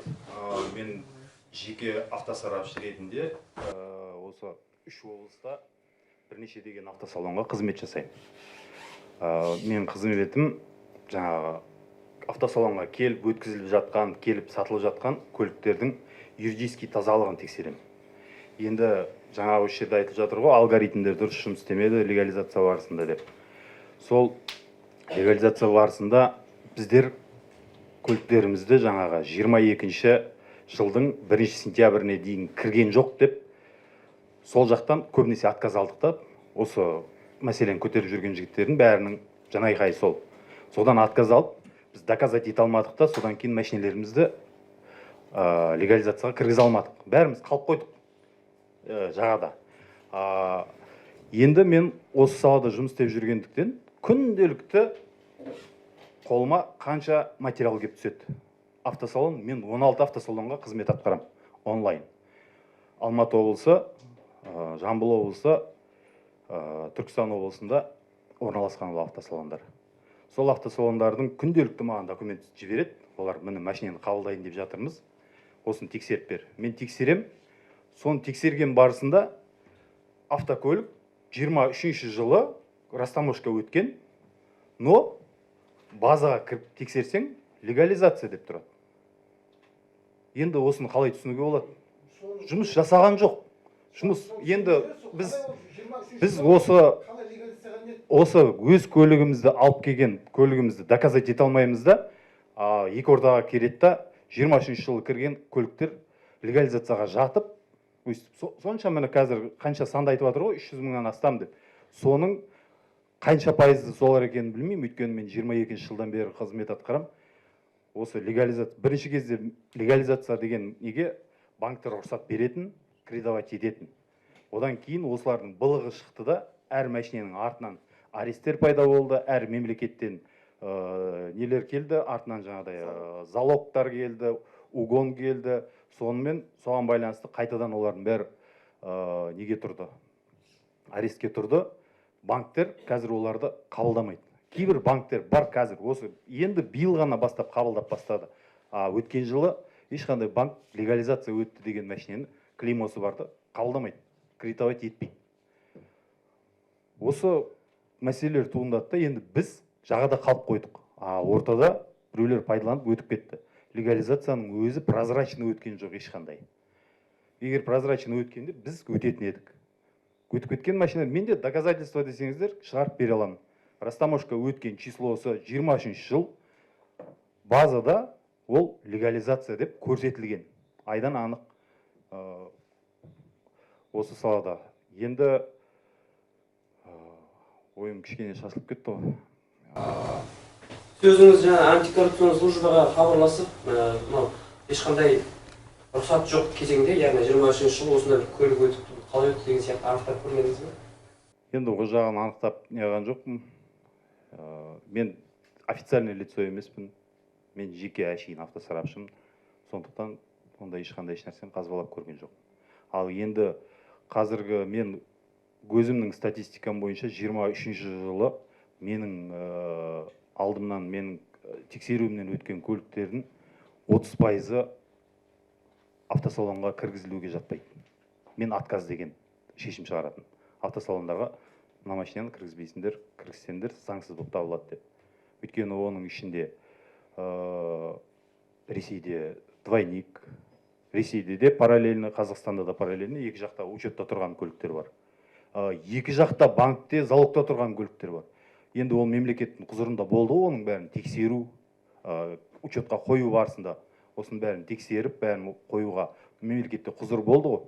Мен жеке автосарапшы ретінде осы үш облыста бірнеше деген автосалонға қызмет жасаймын. Менің қызметім жаңағы автосалонға келіп өткізіліп жатқан, келіп сатылып жатқан көліктердің юридический тазалығын тексеремін. Енді жаңа осы жерде айтылып жатыр ғой, алгоритмдер дұрыс жұмыс істемеді легализация барысында деп. Сол легализация барысында біздер көліктерімізді жаңағы 22 жылдың 1 сентябріне дейін кірген жоқ деп сол жақтан көбінесе отказ алдық та. Осы мәселені көтеріп жүрген жігіттердің бәрінің жанайқайы сол. Содан отказ алып, біз доказать ете алмадық та, содан кейін машинелерімізді легализацияға кіргізе алмадық. Бәріміз қалып қойдық жағада. Енді мен осы салада жұмыс істеп жүргендіктен күнделікті қолыма қанша материал келіп түседі. Автосалон, мен 16 автосалонға қызмет атқарамын онлайн. Алматы облысы, Жамбыл облысы, Түркістан облысында орналасқан ол автосалондар. Сол автосалондардың күнделікті маған документ жібереді. Олар міне машинаны қабылдайын деп жатырмыз, осыны тексеріп бер. Мен тексерем. Соны тексерген барысында автокөлік 23 жылы растаможка өткен, но базаға кіріп тексерсең, легализация деп тұрады. Енді осыны қалай түсінуге болады? Жұмыс жасаған жоқ. Жұмыс енді біз осы өз көлігімізді алып келген көлігімізді доказать ете алмаймыз да, екі ортаға келеді да, 23 жылы кірген көліктер легализацияға жатып, өйстіп сонша міне қазір қанша санды айтып жатыр ғой, 300 мыңнан астам деп. Соның қанша пайызы солар екенін білмеймін, өйткені мен 22 жылдан бері қызмет атқарамын. Осы легализация, бірінші кезде легализация деген неге банктер рұқсат беретін, кредитовать ететін. Одан кейін осылардың былығы шықты да, әр машиненің артынан аресттер пайда болды, әр мемлекеттен нелер келді, артынан жаңағыдай залогтар келді, угон келді. Сонымен соған байланысты қайтадан олардың бәрі неге тұрды? Арестке тұрды. Банктер қазір оларды қабылдамайды. Кейбір банктер бар қазір, осы енді биыл ғана бастап қабылдап бастады. Өткен жылы ешқандай банк легализация өтті деген машинені клеймосы барды қабылдамайды, кредитовать етпейді. Осы мәселелер туындады да, енді біз жағада қалып қойдық. Ортада біреулер пайдаланып өтіп кетті. Легализацияның өзі прозрачный өткен жоқ ешқандай. Егер прозрачный өткенде біз өтетін едік. Өтіп кеткен машина, менде доказательство десеңіздер, шығарып бере аламын. Растаможка өткен числосы 23 жыл, базада ол легализация деп көрсетілген. Айдан анық осы салада. Енді ойым кішкене шашылып кетті ғой. Сөзіңіз жаңа антикоррупционный службаға хабарласып, мынау ешқандай рұқсат жоқ кезеңде, яғни 23 жылы осындай бір көлік өтіп, қалай өтті деген сияқты анықтап көрмедіңіз бе? Енді ол жағын анықтап неғған жоқпын. Мен официальный лицо емеспін. Мен жеке әшейін автосарапшымын. Сондықтан ондай ешқандай ешнәрсені қазбалап көрген жоқпын. Ал енді қазіргі мен өзімнің статистикам бойынша 23 жылы менің алдымнан, менің тексеруімнен өткен көліктердің 30% автосалонға кіргізілуге жатпайды. Мен отказ деген шешім шығаратын. Автосалондарға мына машинаны кіргізбейсіңдер, кіргізсеңдер заңсыз болып табылады деп. Өйткені оның ішінде Ресейде двойник, Ресейде де параллельно, Қазақстанда да параллельно екі жақта учетта тұрған көліктер бар. Екі жақта банкте залогта тұрған көліктер бар. Енді ол мемлекеттің құзырында болды ғой, оның бәрін тексеру, учетқа қою барысында осының бәрін тексеріп, бәрін қоюға мемлекетте құзыр болды ғой.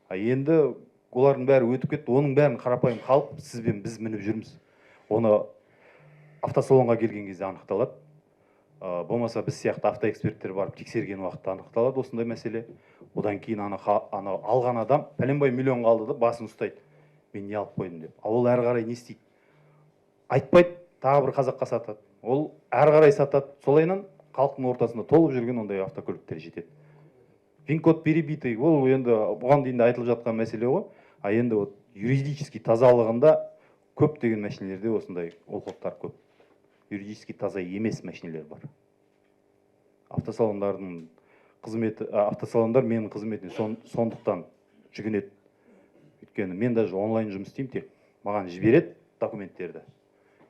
А енді олардың бәрі өтіп кетті, оның бәрін қарапайым халық сіз бен біз мініп жүрміз. Оны Автосалонға келген кезде анықталады. Болмаса біз сияқты автоэксперттер барып тексерген уақытта анықталады осындай мәселе. Одан кейін ана алған адам пәленбай миллионға алды да басын ұстайды. Мен не алып қойдым деп. А ол әрі қарай не істейді? Айтпайды, тағы бір қазаққа сатады. Ол әрі қарай сатады. Солайынан халықтың ортасында толып жүрген ондай автокөліктер жетеді. Вин-код перебитый, ол енді бұған дейін де айтылып жатқан мәселе ғой. А енді вот юридический тазалығында көптеген мәшинелерде осындай олқылықтар көп. Юридически таза емес мәшинелер бар. Автосалондардың қызметі, автосалондар менің қызметіме сондықтан жүгінеді. Өйткені мен даже онлайн жұмыс істеймін, тек маған жібереді документтерді.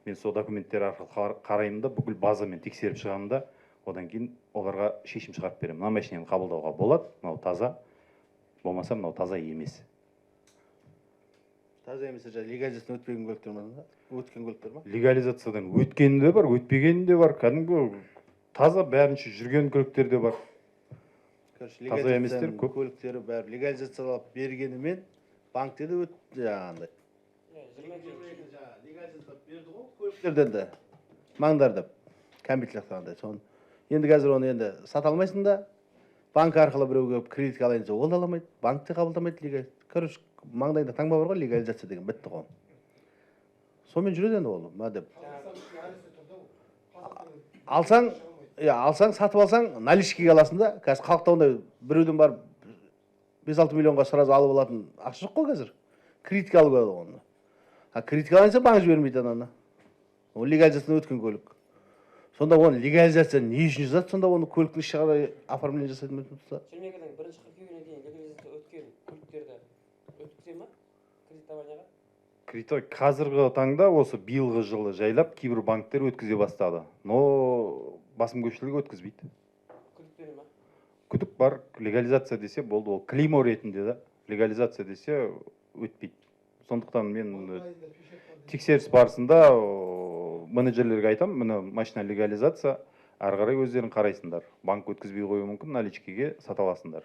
Мен сол документтер арқылы қараймын да, бүкіл базамен тексеріп шығамын да, одан кейін оларға шешім шығарып беремін. Мына машинаны қабылдауға болады, мынау таза, болмаса мынау таза емес. Таза емес, жаңа легализациядан өтпеген көліктер ма? Өткен көліктер ма? Легализациядан өткені де бар, өтпегені де бар. Кәдімгі таза бәрінше жүрген көліктер де бар. Короче, Таза еместер легализацияның көп. Көліктері бәрі легализациялап бергенімен банкте де өтті жаңағындай. Легализациялап берді ғой көліктерден де. Маңдар деп, компьютер лақтырғандай. Соны енді қазір оны енді сата алмайсың да, банк арқылы біреу келіп кредитке алайын десе, ол да ала алмайды, банк те қабылдамайды. Короче, маңдайында таңба бар ғой, легализация деген бітті ғой. Сонымен жүреді енді ол, ма деп. Алсаң, иә, алсаң, сатып алсаң, наличкаға аласың да. Қазір халықта ондай біреуден барып 5-6 миллионға сразу алып алатын ақша жоқ қой қазір. Кредитке алу керек оны. А кредитке алайын десе, банк жібермейді ананы. Ол легализациядан өткен көлік. Сонда оны легализация не үшін жасады? Сонда оны көліктің іші қарай оформление жасайтын болса. 22-дің 1 қыркүйегіне дейін легализация өткен көліктерді өткізе ма кредитованияға? Кредит қазіргі таңда осы биылғы жылы жайлап кейбір банктер өткізе бастады. Но басым көпшілігі өткізбейді. Күдік бере ма? Күдік бар, легализация десе болды, ол клеймо ретінде да, легализация десе өтпейді. Сондықтан мен тексеріс барысында менеджерлерге айтамын, міне машина легализация, әрі қарай өздерің қарайсыңдар. Банк өткізбей қоюы мүмкін, наличкеге сата аласыңдар.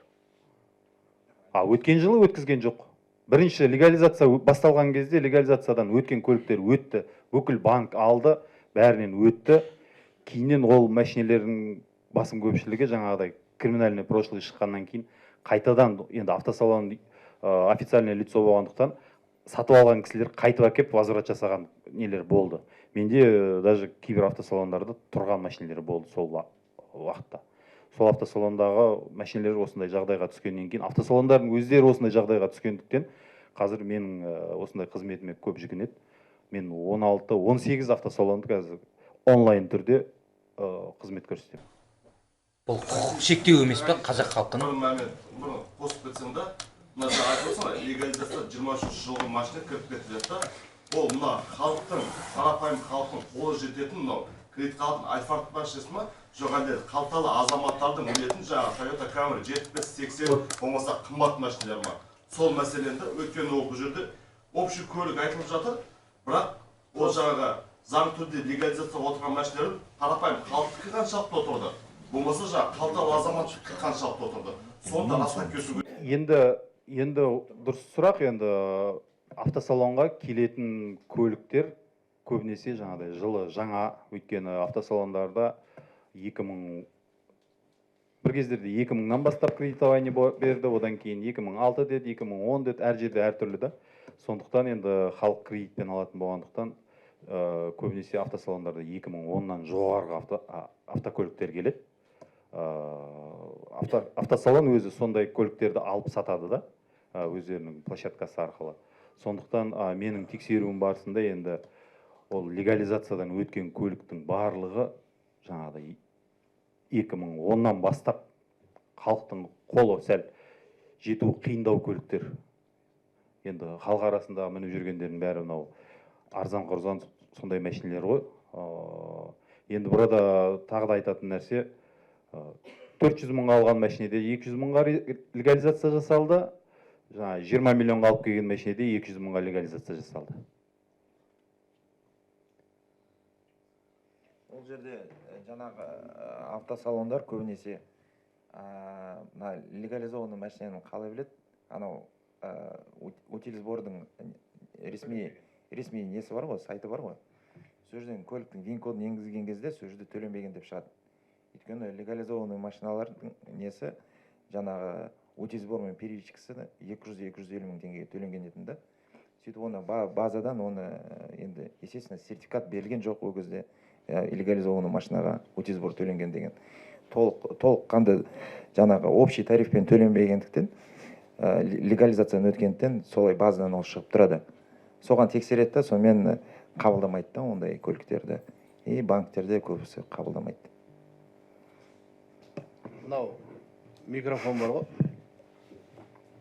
А өткен жылы өткізген жоқ. Бірінші легализация басталған кезде легализациядан өткен көліктер өтті, бүкіл банк алды, бәрінен өтті. Кейіннен ол машинелердің басым көпшілігі жаңағыдай криминальный прошлый шыққаннан кейін қайтадан енді автосалон официальный лицо болғандықтан сатып алған кісілер қайтып әкеліп возврат жасаған нелер болды. Менде даже кейбір автосалондарда тұрған машинелер болды сол уақытта. Сол автосалондағы машинелер осындай жағдайға түскеннен кейін, автосалондардың өздері осындай жағдайға түскендіктен қазір менің осындай қызметіме көп жүгінеді. Мен 16-18 автосалонды қазір онлайн түрде қызмет көрсетемін. Бұл құқық шектеу емес пе қазақ халқының? Бір момент, бұны қосып кетсең да, мына жаңа айтып отырсың ғой, легализация 23-жылғы машина кіріп кетті деп та. Ол мына халықтың, қарапайым халықтың қолы жететін мынау кредитке алатын Альфард машинасы ма, жоқ әлде қалталы азаматтардың мінетін жаңағы Toyota Camry 70-80 болмаса қымбат машиналар ма? Сол мәселені, өйткені ол бұл жерде общий көлік айтылып жатыр, бірақ ол жаңағы заң түрде легализация отырған машиналардың қарапайым халықтікі қаншалықты отырды, болмаса жаңағы қалталы азаматтікі қаншалықты отырды, соны да растап кету керек. Енді дұрыс сұрақ. Енді автосалонға келетін көліктер көбінесе жаңағыдай жылы жаңа, өйткені автосалондарда 2000 бір кездерде 2000-нан бастап кредитование берді, одан кейін 2006 деді, 2010 деді, әр жерде әртүрлі да. Сондықтан енді халық кредитпен алатын болғандықтан, көбінесе автосалондарда 2010-нан жоғарғы автокөліктер келеді. Автосалон өзі сондай көліктерді алып сатады да, өздерінің площадкасы арқылы. Сондықтан менің тексеруім барысында енді ол легализациядан өткен көліктің барлығы жаңағыдай 2010-нан бастап халықтың қолы сәл жетуі қиындау көліктер. Енді халық арасында мініп жүргендердің бәрі мынау арзан құрзан сондай машиналар ғой. Енді burada тағы да айтатын нәрсе, 400 мыңға алған машинеде 200 мыңға легализация жасалды, жаңа 20 миллионға алып келген машинеде 200 мыңға легализация жасалды. Ол жерде жаңағы автосалондар көбінесе мына легализованный машинаны қалай біледі? Анау утильсбордың ресми несі бар ғой, сайты бар ғой. Сол жерден көліктің ВИН кодын енгізген кезде сол жерде төленбеген деп шығады. Өйткені легализованный машиналардың несі, жаңағы утильсбор мен первичкасы 200-250 мың теңгеге төленген етін да. Сөйтіп оны базадан оны енді, естественно, сертификат берілген жоқ ол кезде, легализованный машинаға утильсбор төленген деген. Толыққанды жаңағы общий тарифпен төленбегендіктен, легализациядан өткендіктен, солай базадан ол шығып тұрады. Соған тексереді да, сонымен қабылдамайды да ондай көліктерді, и банктерде көбісі қабылдамайды. Мынау микрофон бар ғой,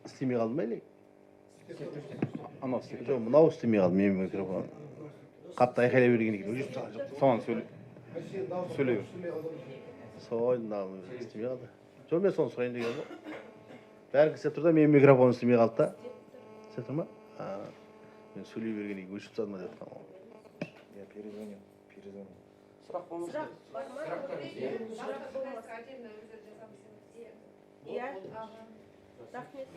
істемей қалды ма или? Анау істеп. Жоқ, мынау істемей қалды, менің микрофон. Қатты айқайлай берген екен, өшіріп тастаған жоқ. Соған сөйле, сөйлей бер. Солай, мынау істемей қалды. Жоқ, мен соны сұрайын деген ғой. Бәрі істеп тұр да, менің микрофоным істемей қалды да. Істеп тұр ма? А, мен сөйлей бергеннен кейін өшіріп тастадым ба деп жатқан ғой. Я перезвоню, перезвоню. Сұрақ болмаса. Сұрақ бар ма? Сұрақ болмаса, отдельно өздері жазамыз. Иә, рахмет.